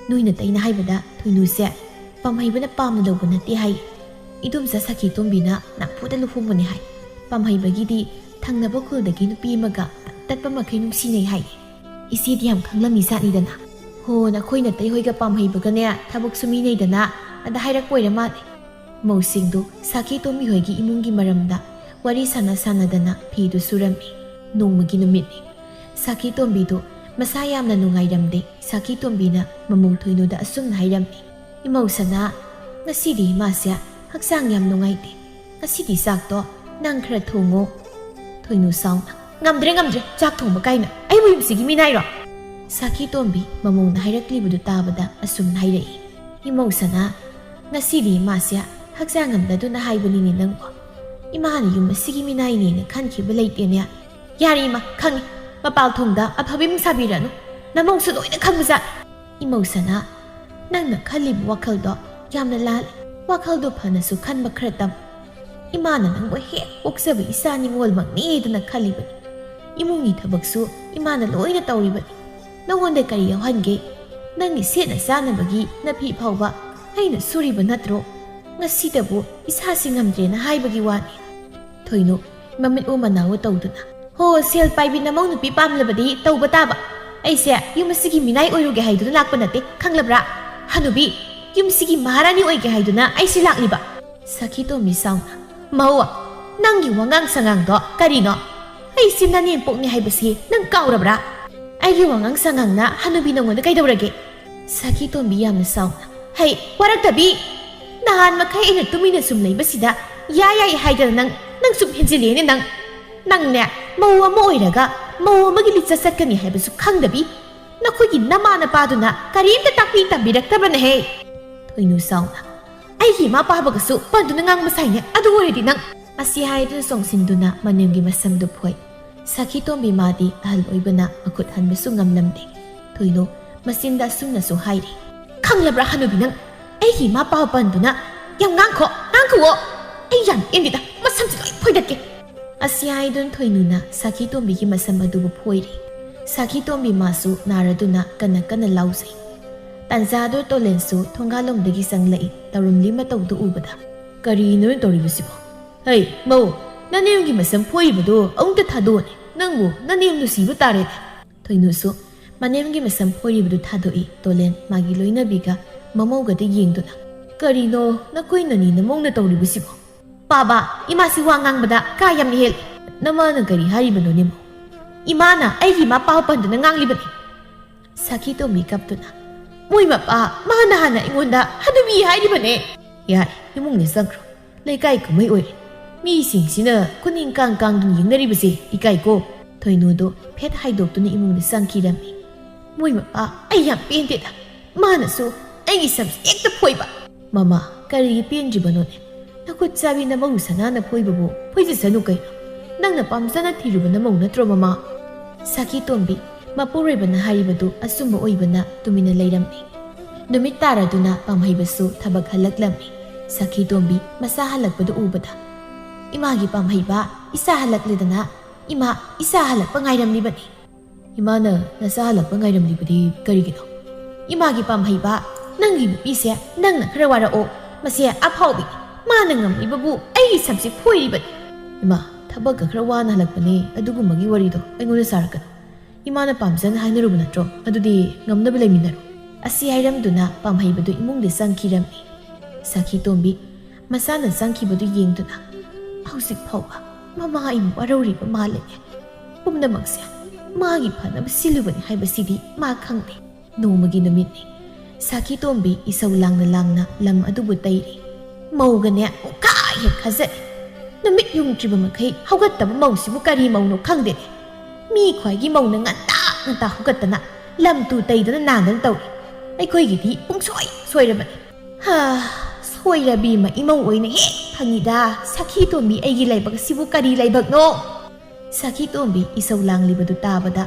ꯅꯣꯏ ꯅꯇꯩꯅ ꯍꯥꯏꯕꯗ ꯊꯣꯏꯅꯨꯁꯦ ꯄꯥꯝꯍꯩꯕꯅ ꯄꯥꯝꯅ ꯂꯧꯕ ꯅꯠꯇꯦ ꯍꯥꯏ꯫ ꯏꯟꯗꯣꯝꯆꯥ ꯁꯥꯈꯤ ꯇꯣꯝꯕꯤꯅ ꯅꯝꯐꯨꯗ ꯂꯨꯍꯣꯡꯕꯅꯤ ꯍꯥꯏ꯫ ꯄꯥꯝꯍꯩꯕꯒꯤꯗꯤ ꯊꯪꯅꯕ ꯈꯨꯜꯗꯒꯤ ꯅꯨꯄꯤ ꯑꯃꯒ ꯇꯠꯄ ꯃꯈꯩ ꯅꯨꯡꯁꯤꯅꯩ ꯍꯥꯏ꯫ ꯏꯆꯦꯗꯤ ꯌꯥꯝ ꯈꯪꯂꯝꯃꯤ ꯖꯥꯠꯅꯤꯗꯅ꯫ ꯍꯣ, ꯅꯈꯣꯏ ꯅꯇꯩ ꯍꯣꯏꯒ ꯄꯥꯝꯍꯩꯕꯒꯅꯦ ꯊꯕꯛ ꯁꯨꯃꯤꯟꯅꯩꯗꯅ, ꯑꯗ ꯍꯥꯏꯔꯛꯄ ꯑꯣꯏꯔ ꯃꯥꯜꯂꯦ꯫" ꯃꯧꯁꯤꯡꯗꯨ ꯁꯥꯈꯤ ꯇꯣꯝꯕꯤ ꯍꯣꯏꯒꯤ ꯏꯃꯨꯡꯒꯤ ꯃꯔꯝꯗ ꯋꯥꯔꯤ ꯁꯥꯟꯅ ꯁꯥꯟꯅꯗꯅ ꯐꯤꯗꯨ ꯁꯨꯔꯝꯃꯤ꯫ ꯅꯣꯡꯃꯒꯤ ꯅꯨꯃꯤꯠꯅꯤ꯫ ꯁꯥꯈꯤ ꯇꯣꯝꯕꯤꯗꯨ ꯃꯁꯥ ꯌꯥꯝꯅ ꯅꯨꯡꯉꯥꯏꯔꯝꯗꯦ꯫ ꯁꯥꯈꯤ ꯇꯣꯝꯕꯤꯅ ꯃꯃꯧ ꯊꯣꯏꯅꯨꯗ ꯑꯁꯨꯝꯅ ꯍꯥꯏꯔꯝꯃꯤ, "ꯏꯃꯧ ꯁꯅꯥ, ꯉꯁꯤꯗꯤ ꯏꯃꯥꯁꯦ ꯍꯛꯆꯥꯡ ꯌꯥꯝ ꯅꯨꯡꯉꯥꯏꯇꯦ꯫ ꯉꯁꯤꯗꯤ ꯆꯥꯛꯇꯣ ꯅꯪ ꯈꯔ ꯊꯣꯡꯉꯣ꯫" ꯊꯣꯏꯅꯨ ꯁꯥꯎꯅ, "ꯉꯝꯗ꯭ꯔꯦ, ꯉꯝꯗ꯭ꯔꯦ, ꯆꯥꯛ ꯊꯣꯡꯕ ꯀꯥꯏꯅ, ꯑꯩꯕꯨ ꯌꯨꯝꯁꯤꯒꯤ ꯃꯤꯅꯥꯏꯔꯣ?" ꯁꯥꯈꯤ ꯇꯣꯝꯕꯤ ꯃꯃꯧꯅ ꯍꯥꯏꯔꯛꯂꯤꯕꯗꯨ ꯇꯥꯕꯗ ꯑꯁꯨꯝꯅ ꯍꯥꯏꯔꯛꯏ, "ꯏꯃꯧ ꯁꯅꯥ, ꯉꯁꯤꯗꯤ ꯏꯃꯥꯁꯦ ꯍꯛꯆꯥꯡ ꯉꯝꯗꯗꯨꯅ ꯍꯥꯏꯕꯅꯤꯅꯦ ꯅꯪꯕꯣ꯫ ꯏꯃꯥꯅ ꯌꯨꯝ ꯑꯁꯤꯒꯤ ꯃꯤꯅꯥꯏꯅꯦꯅ ꯈꯟꯈꯤꯕ ꯂꯩꯇꯦꯅꯦ꯫" "ꯌꯥꯔꯦ ꯏꯃꯥ, ꯈꯪꯉꯤ꯫ ꯃꯄꯥꯜ ꯊꯣꯡꯗ ꯑꯐꯕ ꯏꯃꯨꯡ ꯁꯥꯕꯤꯔꯅꯨ꯫ ꯅꯃꯧꯁꯨ ꯂꯣꯏꯅ ꯈꯪꯕꯖꯥꯠꯅꯤ꯫" "ꯏꯃꯧ ꯁꯅꯥ, ꯅꯪꯅ ꯈꯜꯂꯤꯕ ꯋꯥꯈꯜꯗꯣ ꯌꯥꯝꯅ ꯂꯥꯜꯂꯤ꯫ ꯋꯥꯈꯜꯗꯣ ꯐꯅꯁꯨ ꯈꯟꯕ ꯈꯔ ꯇꯝ꯫ ꯏꯃꯥꯅ ꯅꯪꯕꯨ ꯍꯦꯛ ꯄꯣꯛꯆꯕ ꯏꯆꯥ ꯅꯤꯉꯣꯜꯃꯛꯅꯦꯗꯅ ꯈꯜꯂꯤꯕꯅꯤ꯫ ꯏꯃꯨꯡꯒꯤ ꯊꯕꯛꯁꯨ ꯏꯃꯥꯅ ꯂꯣꯏꯅ ꯇꯧꯔꯤꯕꯅꯤ꯫ ꯅꯉꯣꯟꯗ ꯀꯔꯤ ꯌꯥꯎꯍꯟꯒꯦ? ꯅꯪꯒꯤ ꯁꯦꯠꯅ ꯆꯥꯅꯕꯒꯤ ꯅꯐꯤ ꯐꯥꯎꯕ ꯑꯩꯅ ꯁꯨꯔꯤꯕ ꯅꯠꯇ꯭ꯔꯣ? ꯉꯁꯤꯇꯕꯨ ꯏꯁꯥꯁꯤ ꯉꯝꯗ꯭ꯔꯦꯅ ꯍꯥꯏꯕꯒꯤ ꯋꯥꯅꯤ꯫" ꯊꯣꯏꯅꯨ ꯃꯃꯤꯠ ꯎ ꯃꯅꯥꯎ ꯇꯧꯗꯨꯅ, "ꯍꯣ, ꯁꯦꯜ ꯄꯥꯏꯕꯤ ꯅꯃꯧ ꯅꯨꯄꯤ ꯄꯥꯝꯂꯕꯗꯤ ꯇꯧꯕ ꯇꯥꯕ꯫ ꯑꯩꯁꯦ ꯌꯨꯝ ꯑꯁꯤꯒꯤ ꯃꯤꯅꯥꯏ ꯑꯣꯏꯔꯨꯒꯦ ꯍꯥꯏꯗꯨꯅ ꯂꯥꯛꯄ ꯅꯠꯇꯦ, ꯈꯪꯂꯕ꯭ꯔꯥ? ꯍꯅꯨꯕꯤ, ꯌꯨꯝꯁꯤꯒꯤ ꯃꯍꯥꯔꯥꯅꯤ ꯑꯣꯏꯒꯦ ꯍꯥꯏꯗꯨꯅ ꯑꯩꯁꯤ ꯂꯥꯛꯂꯤꯕ꯫" ꯁꯥꯈꯤ ꯇꯣꯝꯕꯤ ꯁꯥꯎꯅ, "ꯃꯧ, ꯅꯪꯒꯤ ꯋꯥꯉꯥꯡ ꯁꯉꯥꯡꯗꯣ ꯀꯔꯤꯅꯣ? ꯑꯩꯁꯤ ꯅꯅꯦꯝꯄꯣꯛꯅꯤ ꯍꯥꯏꯕꯁꯤ ꯅꯪ ꯀꯥꯎꯔꯕ꯭ꯔꯥ? ꯑꯩꯒꯤ ꯋꯥꯉꯥꯡ ꯁꯉꯥꯡꯅ ꯍꯅꯨꯕꯤ ꯅꯉꯣꯟꯗ ꯀꯩꯗꯧꯔꯒꯦ?" ꯁꯥꯈꯤ ꯇꯣꯝꯕꯤ ꯌꯥꯝꯅ ꯁꯥꯎꯅ, "ꯍꯩ, ꯋꯥꯔꯛꯇꯕꯤ! ꯅꯍꯥꯟ ꯃꯈꯩ ꯑꯩꯅ ꯇꯨꯃꯤꯟꯅ ꯁꯨꯝ ꯂꯩꯕꯁꯤꯗ ꯌꯥ ꯌꯥꯏ ꯍꯥꯏꯗꯅ ꯅꯪ, ꯅꯪ ꯁꯨꯝ ꯍꯦꯟꯖꯤꯜꯂꯦꯅꯦ ꯅꯪ!" ꯅꯪꯅꯦ, ꯃꯧ ꯑꯃ ꯑꯣꯏꯔꯒ ꯃꯧ ꯑꯃꯒꯤ ꯂꯤꯆꯠ ꯆꯠꯀꯅꯤ ꯍꯥꯏꯕꯁꯨ ꯈꯪꯗꯕꯤ, ꯅꯈꯣꯏꯒꯤ ꯅꯃꯥ ꯅꯄꯥꯗꯨꯅ ꯀꯔꯤꯝꯇ ꯇꯥꯛꯄꯤ ꯇꯝꯕꯤꯔꯛꯇꯕꯅꯍꯦ꯫ ꯊꯣꯏꯅꯨ ꯁꯥꯎꯅ, ꯑꯩꯒꯤ ꯏꯃꯥ ꯄꯥꯕꯒꯁꯨ ꯄꯟꯗꯨꯅ ꯉꯥꯡꯕ ꯁꯥꯏꯅꯦ꯫ ꯑꯗꯨ ꯑꯣꯏꯔꯗꯤ ꯅꯪ꯫ ꯑꯁꯤ ꯍꯥꯏꯗꯨꯅ ꯆꯣꯡꯁꯤꯟꯗꯨꯅ ꯃꯅꯦꯝꯒꯤ ꯃꯁꯝꯗꯨ ꯐꯣꯏ꯫ ꯁꯥꯈꯤ ꯇꯣꯝꯕꯤ ꯃꯥꯗꯤ ꯑꯍꯜ ꯑꯣꯏꯕꯅ ꯃꯈꯨꯠ ꯍꯟꯕꯁꯨ ꯉꯝꯂꯝꯗꯦ꯫ ꯊꯣꯏꯅꯨ ꯃꯆꯤꯟꯗ ꯑꯁꯨꯝꯅꯁꯨ ꯍꯥꯏꯔꯤ, ꯈꯪꯂꯕ꯭ꯔꯥ ꯍꯅꯨꯕꯤ ꯅꯪ? ꯑꯩꯒꯤ ꯏꯃꯥ ꯄꯥꯕ ꯄꯟꯗꯨꯅ ꯌꯥꯝ ꯉꯥꯡꯈꯣ, ꯉꯥꯡꯈꯨꯑꯣ꯫ ꯑꯩ ꯌꯥꯝ ꯄꯦꯟꯗꯦꯗ, ꯃꯁꯝꯁꯤ ꯂꯣꯏ ꯐꯣꯏꯗꯠꯀꯦ꯫ ꯑꯁꯤ ꯍꯥꯏꯗꯨꯅ ꯊꯣꯏꯅꯨꯅ ꯁꯥꯈꯤ ꯇꯣꯝꯕꯤꯒꯤ ꯃꯁꯝ ꯑꯗꯨꯕꯨ ꯐꯣꯏꯔꯤ꯫ ꯁꯥꯈꯤ ꯇꯣꯝꯕꯤ ꯃꯥꯁꯨ ꯅꯥꯔꯗꯨꯅ ꯀꯟꯅ ꯀꯟꯅ ꯂꯥꯎꯖꯩ꯫ ꯇꯥꯟꯖꯥꯗꯨ ꯇꯣꯂꯦꯟꯁꯨ ꯊꯣꯡꯒꯥꯜꯂꯣꯝꯗꯒꯤ ꯆꯪꯂꯛꯏ꯫ ꯇꯧꯔꯝꯂꯤ ꯃꯇꯧꯗꯨ ꯎꯕꯗ, ꯀꯔꯤꯅꯣ ꯇꯧꯔꯤꯕꯁꯤꯕꯣ? ꯍꯩ, ꯃꯧ, ꯅꯅꯦꯝꯒꯤ ꯃꯁꯝ ꯐꯣꯏꯔꯤꯕꯗꯣ ꯑꯃꯨꯛꯇ ꯊꯥꯗꯣꯛꯑꯣꯅꯦ꯫ ꯅꯪꯕꯨ ꯅꯅꯦꯝ ꯅꯨꯡꯁꯤꯕ ꯇꯥꯔꯦꯅꯦ꯫ ꯊꯣꯏꯅꯨꯁꯨ ꯃꯅꯦꯝꯒꯤ ꯃꯁꯝ ꯐꯣꯏꯔꯤꯕꯗꯨ ꯊꯥꯗꯣꯛꯏ꯫ ꯇꯣꯂꯦꯟ ꯃꯥꯒꯤ ꯂꯣꯏꯅꯕꯤꯒ ꯃꯃꯧꯒꯗ ꯌꯦꯡꯗꯨꯅ, ꯀꯔꯤꯅꯣ ꯅꯈꯣꯏ ꯅꯅꯤ ꯅꯃꯧꯅ ꯇꯧꯔꯤꯕꯁꯤꯕꯣ? ꯄꯥꯕ, ꯏꯃꯥꯁꯤ ꯋꯥ ꯉꯥꯡꯕꯗ ꯀꯥ ꯌꯥꯝꯅ ꯍꯦꯜꯂꯤ꯫ ꯅꯃꯥꯅ ꯀꯔꯤ ꯍꯥꯏꯔꯤꯕꯅꯣꯅꯦ ꯃꯧ? ꯏꯃꯥꯅ ꯑꯩꯒꯤ ꯏꯃꯥ ꯄꯥꯕ ꯄꯟꯗꯨꯅ ꯉꯥꯡꯂꯤꯕꯅꯤ꯫ ꯁꯥꯈꯤ ꯇꯣꯝꯕꯤ ꯀꯞꯇꯨꯅ, ꯃꯣꯏ ꯃꯄꯥ, ꯃꯥꯅ ꯍꯥꯟꯅ ꯑꯩꯉꯣꯟꯗ ꯍꯅꯨꯕꯤ ꯍꯥꯏꯔꯤꯕꯅꯦ꯫ ꯌꯥꯔꯦ, ꯏꯃꯨꯡꯗ ꯆꯪꯈ꯭ꯔꯣ꯫ ꯂꯩꯀꯥꯏ ꯀꯨꯝꯍꯩ ꯑꯣꯏꯔꯦ꯫ ꯃꯤꯁꯤꯡꯁꯤꯅ ꯈꯨꯅꯤꯡ ꯀꯥꯡ ꯀꯥꯡꯗꯨꯅ ꯌꯦꯡꯅꯔꯤꯕꯁꯦ ꯏꯀꯥꯏꯀꯣ꯫ ꯊꯣꯏꯅꯨꯗꯣ ꯐꯦꯠ ꯍꯥꯏꯗꯣꯛꯇꯨꯅ ꯏꯃꯨꯡꯗ ꯆꯪꯈꯤꯔꯝꯃꯤ꯫ ꯃꯣꯏ ꯃꯄꯥ, ꯑꯩ ꯌꯥꯝ ꯄꯦꯟꯗꯦꯗ꯫ ꯃꯥꯅꯁꯨ ꯑꯩꯒꯤ ꯁꯝꯁꯦ ꯍꯦꯛꯇ ꯐꯣꯏꯕ꯫ ꯃꯃꯥ, ꯀꯔꯤꯒꯤ ꯄꯦꯟꯗ꯭ꯔꯤꯕꯅꯣꯅꯦ? ꯅꯈꯨꯠ ꯆꯥꯕꯤ ꯅꯃꯧ ꯁꯅꯥꯅ ꯐꯣꯏꯕꯕꯨ ꯐꯣꯏꯖꯁꯅꯨ ꯀꯩꯅꯣ꯫ ꯅꯪꯅ ꯄꯥꯝꯖꯅ ꯊꯤꯔꯨꯕ ꯅꯃꯧ ꯅꯠꯇ꯭ꯔꯣ ꯃꯃꯥ? ꯁꯥꯈꯤ ꯇꯣꯝꯕꯤ, ꯃꯄꯨꯔꯣꯏꯕꯅ ꯍꯥꯏꯔꯤꯕꯗꯨ ꯑꯆꯨꯝꯕ ꯑꯣꯏꯕꯅ ꯇꯨꯃꯤꯟꯅ ꯂꯩꯔꯝꯃꯤ꯫ ꯅꯨꯃꯤꯠ ꯇꯥꯔꯗꯨꯅ ꯄꯥꯝꯍꯩꯕꯁꯨ ꯊꯕꯛ ꯍꯜꯂꯛꯂꯝꯃꯤ꯫ ꯁꯥꯈꯤ ꯇꯣꯝꯕꯤ ꯃꯆꯥ ꯍꯜꯂꯛꯄꯗꯨ ꯎꯕꯗ, ꯏꯃꯥꯒꯤ ꯄꯥꯝꯍꯩꯕ, ꯏꯆꯥ ꯍꯜꯂꯛꯂꯦꯗꯅ꯫ ꯏꯃꯥ, ꯏꯆꯥ ꯍꯜꯂꯛꯄ ꯉꯥꯏꯔꯝꯂꯤꯕꯅꯤ꯫ ꯏꯃꯥꯅ ꯅꯆꯥ ꯍꯜꯂꯛꯄ ꯉꯥꯏꯔꯝꯂꯤꯕꯗꯤ ꯀꯔꯤꯒꯤꯅꯣ? ꯏꯃꯥꯒꯤ ꯄꯥꯝꯍꯩꯕ, ꯅꯪꯒꯤ ꯅꯨꯄꯤꯁꯦ ꯅꯪꯅ ꯈꯔ ꯋꯥꯔꯛꯑꯣ꯫ ꯃꯁꯦ ꯑꯐꯥꯎꯕꯤ, ꯃꯥꯅ ꯉꯝꯂꯤꯕꯕꯨ ꯑꯩꯒꯤ ꯁꯝꯁꯦ ꯐꯣꯏꯔꯤꯕꯅꯤ꯫ ꯏꯃꯥ, ꯊꯕꯛꯀ ꯈꯔ ꯋꯥꯅ ꯍꯜꯂꯛꯄꯅꯦ, ꯑꯗꯨꯒꯨꯝꯕꯒꯤ ꯋꯥꯔꯤꯗꯣ ꯑꯩꯉꯣꯟꯗ ꯁꯥꯔꯛꯀꯅꯨ꯫ ꯏꯃꯥꯅ ꯄꯥꯝꯖꯅ ꯍꯥꯏꯅꯔꯨꯕ ꯅꯠꯇ꯭ꯔꯣ? ꯑꯗꯨꯗꯤ ꯉꯝꯅꯕ ꯂꯩꯃꯤꯟꯅꯔꯣ꯫ ꯑꯁꯤ ꯍꯥꯏꯔꯝꯗꯨꯅ ꯄꯥꯝꯍꯩꯕꯗꯨ ꯏꯃꯨꯡꯗ ꯆꯪꯈꯤꯔꯝꯃꯤ꯫ ꯁꯥꯈꯤ ꯇꯣꯝꯕꯤ ꯃꯆꯥꯅ ꯆꯪꯈꯤꯕꯗꯨ ꯌꯦꯡꯗꯨꯅ, ꯍꯧꯖꯤꯛ ꯐꯥꯎꯕ ꯃꯃꯥ ꯑꯩꯕꯨ ꯋꯥꯔꯧꯔꯤꯕ ꯃꯥꯜꯂꯦꯅꯦ꯫ ꯄꯨꯝꯅꯃꯛꯁꯦ ꯃꯥꯒꯤ ꯐꯅꯕ ꯁꯤꯜꯂꯨꯕꯅꯤ ꯍꯥꯏꯕꯁꯤꯗꯤ ꯃꯥ ꯈꯪꯗꯦ꯫ ꯅꯣꯡꯃꯒꯤ ꯅꯨꯃꯤꯠꯅꯤ꯫ ꯁꯥꯈꯤ ꯇꯣꯝꯕꯤ ꯏꯁꯧ ꯂꯥꯡꯅ ꯂꯥꯡꯅ ꯂꯝ ꯑꯗꯨꯕꯨ ꯇꯩꯔꯤ꯫ ꯃꯧꯒꯅꯦ ꯄꯨꯡꯈꯥ ꯍꯦꯛ ꯈꯥꯖꯠꯂꯤ꯫ ꯅꯨꯃꯤꯠ ꯌꯨꯡꯗ꯭ꯔꯤꯕ ꯃꯈꯩ ꯍꯧꯒꯠꯇꯕ ꯃꯧꯁꯤꯕꯨ ꯀꯔꯤ ꯃꯧꯅꯣ ꯈꯪꯗꯦꯅꯦ꯫ ꯃꯤ ꯈ꯭ꯋꯥꯏꯒꯤ ꯃꯧꯅ ꯉꯟꯇꯥ ꯉꯟꯇꯥ ꯍꯧꯒꯠꯇꯅ ꯂꯝ ꯇꯨ ꯇꯩꯗꯅ ꯅꯥꯟꯗꯅ ꯇꯧꯏ꯫ ꯑꯩꯈꯣꯏꯒꯤꯗꯤ ꯄꯨꯡꯁꯣꯏ ꯁꯣꯏꯔꯕꯅꯤ꯫ ꯍꯥ, ꯁꯣꯏꯔꯕꯤ ꯑꯃ ꯏꯃꯧ ꯑꯣꯏꯅ ꯍꯦꯛ ꯐꯪꯉꯤꯗ꯫ ꯁꯈꯤ ꯇꯣꯝꯕꯤ, ꯑꯩꯒꯤ ꯂꯥꯏꯕꯛ ꯑꯁꯤꯕꯨ ꯀꯔꯤ ꯂꯥꯏꯕꯛꯅꯣ? ꯁꯈꯤ ꯇꯣꯝꯕꯤ ꯏꯁꯧ ꯂꯥꯡꯂꯤꯕꯗꯨ ꯇꯥꯕꯗ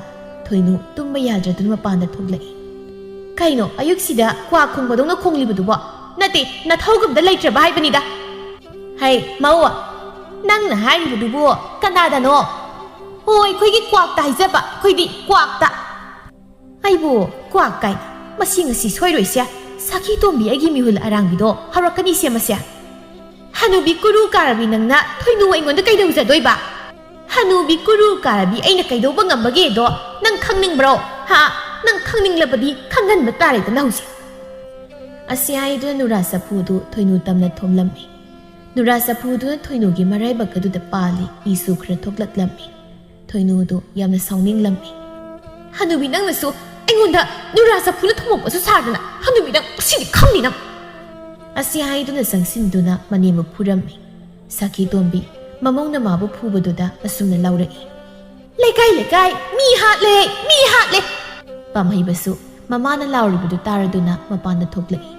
ꯊꯣꯏꯅꯨ ꯇꯨꯝꯕ ꯌꯥꯗ꯭ꯔꯗꯨꯅ ꯃꯄꯥꯟꯗ ꯊꯣꯛꯂꯛꯏ꯫ "ꯀꯩꯅꯣ ꯑꯌꯨꯛꯁꯤꯗ ꯀ꯭ꯋꯥꯛ ꯈꯣꯡꯕꯗꯧꯅ ꯈꯣꯡꯂꯤꯕꯗꯨꯕꯣ? ꯅꯠꯇꯦ, ꯅꯊꯧꯒꯝꯗ ꯂꯩꯇ꯭ꯔꯕ ꯍꯥꯏꯕꯅꯤꯗ꯫ ꯍꯩ, ꯃꯧ, ꯅꯪꯅ ꯍꯥꯏꯔꯤꯕꯗꯨꯕꯨ ꯀꯅꯥꯗꯅꯣ?" "ꯑꯣ, ꯑꯩꯈꯣꯏꯒꯤ ꯀ꯭ꯋꯥꯛꯇ ꯍꯥꯏꯖꯕ, ꯑꯩꯈꯣꯏꯗꯤ ꯀ꯭ꯋꯥꯛꯇ꯫" "ꯑꯩꯕꯨ ꯀ꯭ꯋꯥꯛ ꯀꯥꯏꯅ? ꯃꯁꯤ ꯉꯁꯤ ꯁꯣꯏꯔꯣꯏꯁꯦ꯫ ꯁꯈꯤ ꯇꯣꯝꯕꯤ, ꯑꯩꯒꯤ ꯃꯤꯍꯨꯜ ꯑꯔꯥꯡꯕꯤꯗꯣ ꯍꯧꯔꯛꯀꯅꯤꯁꯦ ꯃꯁꯦ꯫ ꯍꯅꯨꯕꯤ ꯀꯨꯔꯨ ꯀꯥꯔꯕꯤ ꯅꯪꯅ ꯊꯣꯏꯅꯨ ꯑꯩꯉꯣꯟꯗ ꯀꯩꯗꯧꯖꯗꯣꯏꯕ? ꯍꯅꯨꯕꯤ ꯀꯨꯔꯨ ꯀꯥꯔꯕꯤ ꯑꯩꯅ ꯀꯩꯗꯧꯕ ꯉꯝꯕꯒꯦꯗꯣ ꯅꯪ ꯈꯪꯅꯤꯡꯕ꯭ꯔꯣ? ꯍꯥ? ꯅꯪ ꯈꯪꯅꯤꯡꯂꯕꯗꯤ ꯈꯪꯍꯟꯕ ꯇꯥꯔꯦꯗꯅ ꯍꯧꯖꯤꯛ꯫" ꯑꯁꯤ ꯍꯥꯏꯗꯨꯅ ꯅꯨꯔꯥ ꯆꯐꯨꯗꯨ ꯊꯣꯏꯅꯨ ꯇꯝꯅ ꯊꯣꯝꯂꯝꯃꯤ꯫ ꯅꯨꯔꯥ ꯆꯐꯨꯗꯨꯅ ꯊꯣꯏꯅꯨꯒꯤ ꯃꯔꯥꯏꯕꯛ ꯑꯗꯨꯗ ꯄꯥꯜꯂꯤ, ꯏꯁꯨ ꯈꯔ ꯊꯣꯛꯂꯛꯂꯝꯃꯤ꯫ ꯊꯣꯏꯅꯨꯗꯨ ꯌꯥꯝꯅ ꯁꯥꯎꯅꯤꯡꯂꯝꯃꯤ꯫ "ꯍꯅꯨꯕꯤ, ꯅꯪꯅꯁꯨ ꯑꯩꯉꯣꯟꯗ ꯅꯨꯔꯥ ꯆꯐꯨꯅ ꯊꯣꯝꯃꯛꯄꯁꯨ ꯁꯥꯗꯅ, ꯍꯅꯨꯕꯤ, ꯅꯪ ꯉꯁꯤꯗꯤ ꯈꯪꯅꯤ ꯅꯪ!" ꯑꯁꯤ ꯍꯥꯏꯗꯨꯅ ꯆꯪꯁꯤꯟꯗꯨꯅ ꯃꯅꯦꯝꯕꯨ ꯐꯨꯔꯝꯃꯤ꯫ ꯁꯈꯤ ꯇꯣꯝꯕꯤ ꯃꯃꯧꯅ ꯃꯥꯕꯨ ꯐꯨꯕꯗꯨꯗ ꯑꯁꯨꯝꯅ ꯂꯥꯎꯔꯛꯏ, "ꯂꯩꯀꯥꯏ ꯂꯩꯀꯥꯏ ꯃꯤ ꯍꯥꯠꯂꯦ, ꯃꯤ ꯍꯥꯠꯂꯦ!" ꯄꯥꯝꯍꯩꯕꯁꯨ ꯃꯃꯥꯅ ꯂꯥꯎꯔꯤꯕꯗꯨ ꯇꯥꯔꯗꯨꯅ ꯃꯄꯥꯟꯗ ꯊꯣꯛꯂꯛꯏ꯫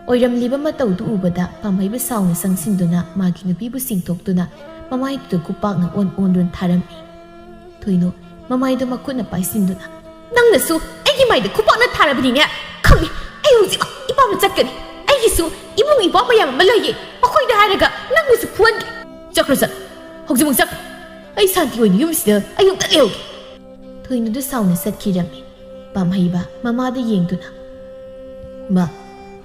ꯑꯣꯏꯔꯝꯂꯤꯕ ꯃꯇꯧꯗꯨ ꯎꯕꯗ ꯄꯥꯝꯍꯩꯕ ꯁꯥꯎꯅ ꯆꯪꯁꯤꯟꯗꯨꯅ ꯃꯥꯒꯤ ꯅꯨꯄꯤꯕꯨ ꯆꯤꯡꯊꯣꯛꯇꯨꯅ ꯃꯃꯥꯏꯗꯨꯗ ꯈꯨꯄꯥꯛꯅ ꯑꯣꯟ ꯑꯣꯟꯗꯨꯅ ꯊꯥꯔꯝꯃꯤ꯫ ꯊꯣꯏꯅꯨ ꯃꯃꯥꯏꯗꯨ ꯃꯈꯨꯠꯅ ꯄꯥꯏꯁꯤꯟꯗꯨꯅ, "ꯅꯪꯅꯁꯨ ꯑꯩꯒꯤ ꯃꯥꯏꯗ ꯈꯨꯄꯥꯛꯅ ꯊꯥꯔꯕꯅꯤꯅꯦ! ꯈꯪꯉꯤ, ꯑꯩ ꯍꯧꯖꯤꯛꯃꯛ ꯏꯄꯥꯝꯗ ꯆꯠꯀꯅꯤ꯫ ꯑꯩꯒꯤꯁꯨ ꯏꯃꯨꯡ ꯏꯄꯥ ꯃꯌꯥꯝ ꯑꯃ ꯂꯩꯌꯦ, ꯃꯈꯣꯏꯗ ꯍꯥꯏꯔꯒ ꯅꯪꯕꯨꯁꯨ ꯐꯨꯍꯟꯒꯦ꯫ ꯆꯠꯈ꯭ꯔꯣ, ꯆꯠꯂꯣ, ꯍꯧꯖꯤꯛꯃꯛ ꯆꯠꯈ꯭ꯔꯣ꯫ ꯑꯩ ꯁꯥꯟꯇꯤ ꯑꯣꯏꯅ ꯌꯨꯝꯁꯤꯗ ꯑꯌꯨꯛꯇ ꯂꯩꯍꯧꯒꯦ꯫" ꯊꯣꯏꯅꯨꯗꯨ ꯁꯥꯎꯅ ꯆꯠꯈꯤꯔꯝꯃꯤ꯫ ꯄꯥꯝꯍꯩꯕ ꯃꯃꯥꯗ ꯌꯦꯡꯗꯨꯅ, "ꯃꯥ,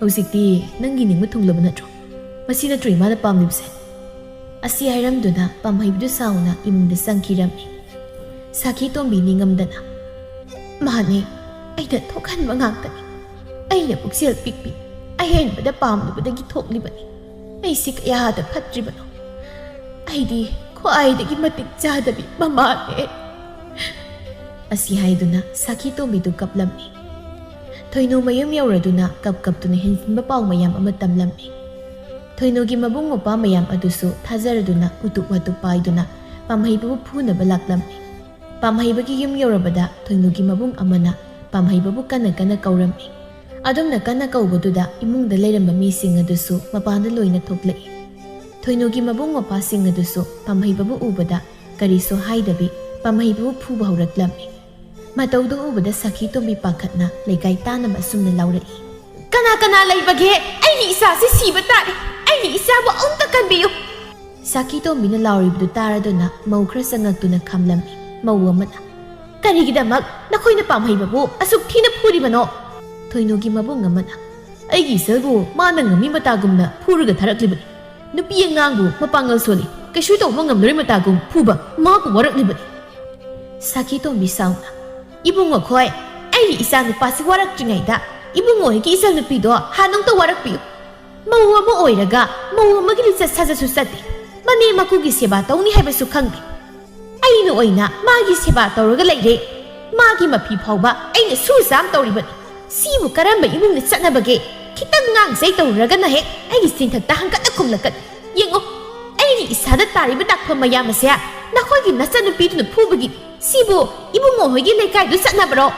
ꯍꯧꯖꯤꯛꯇꯤ ꯅꯪꯒꯤ ꯅꯤꯡꯕ ꯊꯨꯡꯂꯕ ꯅꯠꯇ꯭ꯔꯣ? ꯃꯁꯤ ꯅꯠꯇ꯭ꯔꯣ ꯏꯃꯥꯅ ꯄꯥꯝꯂꯤꯕꯁꯦ?" ꯑꯁꯤ ꯍꯥꯏꯔꯝꯗꯨꯅ ꯄꯥꯝꯍꯩꯕꯗꯨ ꯁꯥꯎꯅ ꯏꯃꯨꯡꯗ ꯆꯪꯈꯤꯔꯝꯃꯤ꯫ ꯁꯥꯈꯤ ꯇꯣꯝꯕꯤ ꯅꯤꯡꯉꯝꯗꯅ, "ꯃꯥꯅꯦ, ꯑꯩꯅ ꯊꯣꯛꯍꯟꯕ ꯉꯥꯛꯇꯅꯤ꯫ ꯑꯩꯅ ꯄꯨꯛꯆꯦꯜ ꯄꯤꯛꯄꯤ, ꯑꯍꯦꯟꯕꯗ ꯄꯥꯝꯂꯨꯕꯗꯒꯤ ꯊꯣꯛꯂꯤꯕꯅꯤ꯫ ꯑꯩꯁꯤ ꯀꯌꯥꯗ ꯐꯠꯇ꯭ꯔꯤꯕꯅꯣ꯫ ꯑꯩꯗꯤ ꯈ꯭ꯋꯥꯏꯗꯒꯤ ꯃꯇꯤꯛ ꯆꯥꯗꯕꯤ ꯃꯃꯥꯅꯦ꯫" ꯑꯁꯤ ꯍꯥꯏꯗꯨꯅ ꯁꯥꯈꯤ ꯇꯣꯝꯕꯤꯗꯨ ꯀꯞꯂꯝꯃꯤ꯫ ꯊꯣꯏꯅꯨ ꯃꯌꯨꯝ ꯌꯧꯔꯗꯨꯅ ꯀꯞ ꯀꯞꯇꯨꯅ ꯍꯦꯟꯖꯤꯟꯕ ꯄꯥꯎ ꯃꯌꯥꯝ ꯑꯃ ꯇꯝꯂꯝꯃꯤ꯫ ꯊꯣꯏꯅꯨꯒꯤ ꯃꯕꯨꯡ ꯃꯧꯄ꯭ꯋꯥ ꯃꯌꯥꯝ ꯑꯗꯨꯁꯨ ꯊꯥꯖꯔꯗꯨꯅ ꯎꯇꯨꯞ ꯋꯥꯇꯨꯞ ꯄꯥꯏꯗꯨꯅ ꯄꯥꯝꯍꯩꯕꯕꯨ ꯐꯨꯅꯕ ꯂꯥꯛꯂꯝꯃꯤ꯫ ꯄꯥꯝꯍꯩꯕꯒꯤ ꯌꯨꯝ ꯌꯧꯔꯕꯗ ꯊꯣꯏꯅꯨꯒꯤ ꯃꯕꯨꯡ ꯑꯃꯅ ꯄꯥꯝꯍꯩꯕꯕꯨ ꯀꯟꯅ ꯀꯟꯅ ꯀꯧꯔꯝꯃꯤ꯫ ꯑꯗꯨꯝꯅ ꯀꯟꯅ ꯀꯧꯕꯗꯨꯗ ꯏꯃꯨꯡꯗ ꯂꯩꯔꯝꯕ ꯃꯤꯁꯤꯡ ꯑꯗꯨꯁꯨ ꯃꯄꯥꯟꯗ ꯂꯣꯏꯅ ꯊꯣꯛꯂꯛꯏ꯫ ꯊꯣꯏꯅꯨꯒꯤ ꯃꯕꯨꯡ ꯃꯧꯄ꯭ꯋꯥꯁꯤꯡ ꯑꯗꯨꯁꯨ ꯄꯥꯝꯍꯩꯕꯕꯨ ꯎꯕꯗ ꯀꯔꯤꯁꯨ ꯍꯥꯏꯗꯕꯤ ꯄꯥꯝꯍꯩꯕꯕꯨ ꯐꯨꯕ ꯍꯧꯔꯛꯂꯝꯃꯤ꯫ ꯃꯇꯧꯗꯨ ꯎꯕꯗ ꯁꯈꯤ ꯇꯣꯝꯕꯤ ꯄꯥꯈꯠꯅ ꯂꯩꯀꯥꯏ ꯇꯥꯅꯕ ꯑꯁꯨꯝꯅ ꯂꯥꯎꯔꯛꯏ, "ꯀꯅꯥ ꯀꯅꯥ ꯂꯩꯕꯒꯦ? ꯑꯩꯒꯤ ꯏꯆꯥꯁꯤ ꯁꯤꯕ ꯇꯥꯔꯦ꯫ ꯑꯩꯒꯤ ꯏꯆꯥꯕꯨ ꯑꯃꯨꯛꯇ ꯀꯟꯕꯤꯌꯨ!" ꯁꯈꯤ ꯇꯣꯝꯕꯤꯅ ꯂꯥꯎꯔꯤꯕꯗꯨ ꯇꯥꯔꯗꯨꯅ ꯃꯧ ꯈꯔ ꯆꯪꯉꯛꯇꯨꯅ ꯈꯥꯝꯂꯝꯃꯤ꯫ ꯃꯧ ꯑꯃꯅ, "ꯀꯔꯤꯒꯤꯗꯃꯛ ꯅꯈꯣꯏꯅ ꯄꯥꯝꯍꯩꯕꯕꯨ ꯑꯁꯨꯛ ꯊꯤꯅ ꯐꯨꯔꯤꯕꯅꯣ?" ꯊꯣꯏꯅꯨꯒꯤ ꯃꯕꯨꯡ ꯑꯃꯅ, "ꯑꯩꯒꯤ ꯏꯆꯜꯕꯨ ꯃꯥꯅ ꯉꯝꯃꯤ ꯃꯇꯥꯒꯨꯝꯅ ꯐꯨꯔꯒ ꯊꯥꯔꯛꯂꯤꯕꯅꯤ꯫ ꯅꯨꯄꯤ ꯑꯉꯥꯡꯕꯨ ꯃꯄꯥꯡꯒꯜ ꯁꯣꯜꯂꯤ, ꯀꯩꯁꯨ ꯇꯧꯕ ꯉꯝꯂꯔꯣꯏ ꯃꯇꯥꯒꯨꯝ ꯐꯨꯕ ꯃꯥꯕꯨ ꯋꯥꯔꯛꯂꯤꯕꯅꯤ꯫" ꯁꯈꯤ ꯇꯣꯝꯕꯤ ꯁꯥꯎꯅ, "ꯏꯕꯨꯡꯉꯣ ꯈꯣꯏ, ꯑꯩꯒꯤ ꯏꯆꯥ ꯅꯨꯄꯥꯁꯤ ꯋꯥꯔꯛꯇ꯭ꯔꯤꯉꯩꯗ ꯏꯕꯨꯡꯉꯣ ꯍꯣꯏꯒꯤ ꯏꯆꯜ ꯅꯨꯄꯤꯗꯣ ꯍꯥꯟꯅ ꯑꯃꯨꯛꯇ ꯋꯥꯔꯛꯄꯤꯌꯨ꯫ ꯃꯧ ꯑꯃ ꯑꯣꯏꯔꯒ ꯃꯧ ꯑꯃꯒꯤ ꯂꯤꯆꯠ ꯁꯥꯖꯠꯁꯨ ꯆꯠꯇꯦ꯫ ꯃꯅꯦꯝ ꯃꯀꯨꯒꯤ ꯁꯦꯕꯥ ꯇꯧꯅꯤ ꯍꯥꯏꯕꯁꯨ ꯈꯪꯗꯦ꯫ ꯑꯩꯅ ꯑꯣꯏꯅ ꯃꯥꯒꯤ ꯁꯦꯕꯥ ꯇꯧꯔꯒ ꯂꯩꯔꯦ꯫ ꯃꯥꯒꯤ ꯃꯐꯤ ꯐꯥꯎꯕ ꯑꯩꯅ ꯁꯨ ꯆꯥꯝ ꯇꯧꯔꯤꯕꯅꯤ꯫ ꯁꯤꯕꯨ ꯀꯔꯝꯕ ꯏꯃꯨꯡꯅ ꯆꯠꯅꯕꯒꯦ? ꯈꯤꯇꯪ ꯉꯥꯡꯖꯩ ꯇꯧꯔꯨꯔꯒꯅ ꯍꯦꯛ ꯑꯩꯒꯤ ꯆꯤꯟꯊꯛꯇ ꯍꯪꯀꯠꯅ ꯈꯨꯝꯂꯛꯀꯅꯤ꯫ ꯌꯦꯡꯉꯨ, ꯑꯩꯒꯤ ꯏꯁꯥꯗ ꯇꯥꯔꯤꯕ ꯗꯥꯛꯐꯝ ꯃꯌꯥꯝ ꯑꯁꯦ ꯅꯈꯣꯏꯒꯤ ꯅꯆꯟꯅꯨꯄꯤꯗꯨꯅ ꯐꯨꯕꯒꯤ꯫ ꯁꯤꯕꯨ ꯏꯕꯨꯡꯉꯣ ꯍꯣꯏꯒꯤ ꯂꯩꯀꯥꯏꯗꯨ ꯆꯠꯅꯕ꯭ꯔꯣ?"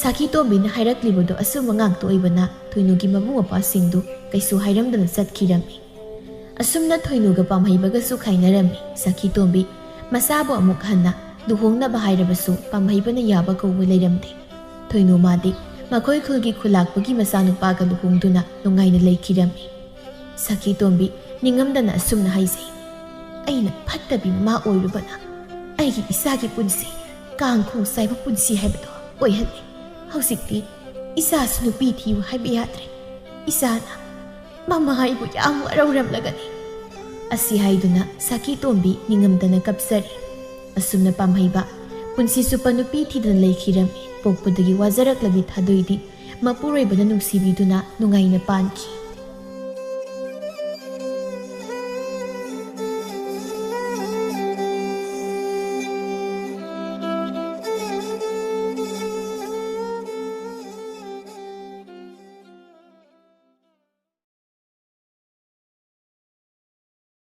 ꯁꯈꯤ ꯇꯣꯝꯕꯤꯅ ꯍꯥꯏꯔꯛꯂꯤꯕꯗꯨ ꯑꯆꯨꯝꯕ ꯉꯥꯛꯇ ꯑꯣꯏꯕꯅ ꯊꯣꯏꯅꯨꯒꯤ ꯃꯕꯨꯡ ꯃꯧꯄ꯭ꯋꯥꯁꯤꯡꯗꯨ ꯀꯩꯁꯨ ꯍꯥꯏꯔꯝꯗꯅ ꯆꯠꯈꯤꯔꯝꯃꯤ꯫ ꯑꯁꯨꯝꯅ ꯊꯣꯏꯅꯨꯒ ꯄꯥꯝꯍꯩꯕꯒꯁꯨ ꯈꯥꯏꯅꯔꯝꯃꯤ꯫ ꯁꯈꯤ ꯇꯣꯝꯕꯤ ꯃꯆꯥꯕꯨ ꯑꯃꯨꯛ ꯍꯟꯅ ꯂꯨꯍꯣꯡꯅꯕ ꯍꯥꯏꯔꯕꯁꯨ ꯄꯥꯝꯍꯩꯕꯅ ꯌꯥꯕ ꯀꯧꯕ ꯂꯩꯔꯝꯗꯦ꯫ ꯊꯣꯏꯅꯨ ꯃꯥꯗꯤ ꯃꯈꯣꯏ ꯈꯨꯜꯒꯤ ꯈꯨꯂꯥꯛꯄꯒꯤ ꯃꯆꯥꯅꯨꯄꯥꯒ ꯂꯨꯍꯣꯡꯗꯨꯅ ꯅꯨꯡꯉꯥꯏꯅ ꯂꯩꯈꯤꯔꯝꯃꯤ꯫ ꯁꯈꯤ ꯇꯣꯝꯕꯤ ꯅꯤꯡꯉꯝꯗꯅ ꯑꯁꯨꯝꯅ ꯍꯥꯏꯖꯩ, "ꯑꯩꯅ ꯐꯠꯇꯕꯤ ꯃꯃꯥ ꯑꯣꯏꯔꯨꯕꯅ ꯑꯩꯒꯤ ꯏꯆꯥꯒꯤ ꯄꯨꯟꯁꯤ ꯀꯥꯡꯈꯣꯡ ꯆꯥꯏꯕ ꯄꯨꯟꯁꯤ ꯍꯥꯏꯕꯗꯣ ꯑꯣꯏꯍꯜꯂꯦ꯫ ꯍꯧꯖꯤꯛꯇꯤ ꯏꯆꯥꯁꯨ ꯅꯨꯄꯤ ꯊꯤꯌꯨ ꯍꯥꯏꯕ ꯌꯥꯗ꯭ꯔꯦ꯫ ꯏꯆꯥꯅ ꯃꯃꯥ ꯑꯩꯕꯨ ꯌꯥꯝ ꯋꯥꯔꯧꯔꯝꯂꯒꯅꯤ꯫" ꯑꯁꯤ ꯍꯥꯏꯗꯨꯅ ꯁꯈꯤ ꯇꯣꯝꯕꯤ ꯅꯤꯡꯉꯝꯗꯅ ꯀꯞꯆꯔꯤ꯫ ꯑꯁꯨꯝꯅ ꯄꯥꯝꯍꯩꯕ ꯄꯨꯟꯁꯤ ꯆꯨꯞꯄ ꯅꯨꯄꯤ ꯊꯤꯗꯅ ꯂꯩꯈꯤꯔꯝꯃꯤ꯫ ꯄꯣꯛꯄꯗꯒꯤ ꯋꯥꯖꯔꯛꯂꯕꯤ ꯊꯥꯗꯣꯏꯗꯤ ꯃꯄꯨꯔꯣꯏꯕꯅ ꯅꯨꯡꯁꯤꯕꯤꯗꯨꯅ ꯅꯨꯡꯉꯥꯏꯅ ꯄꯥꯟꯈꯤ꯫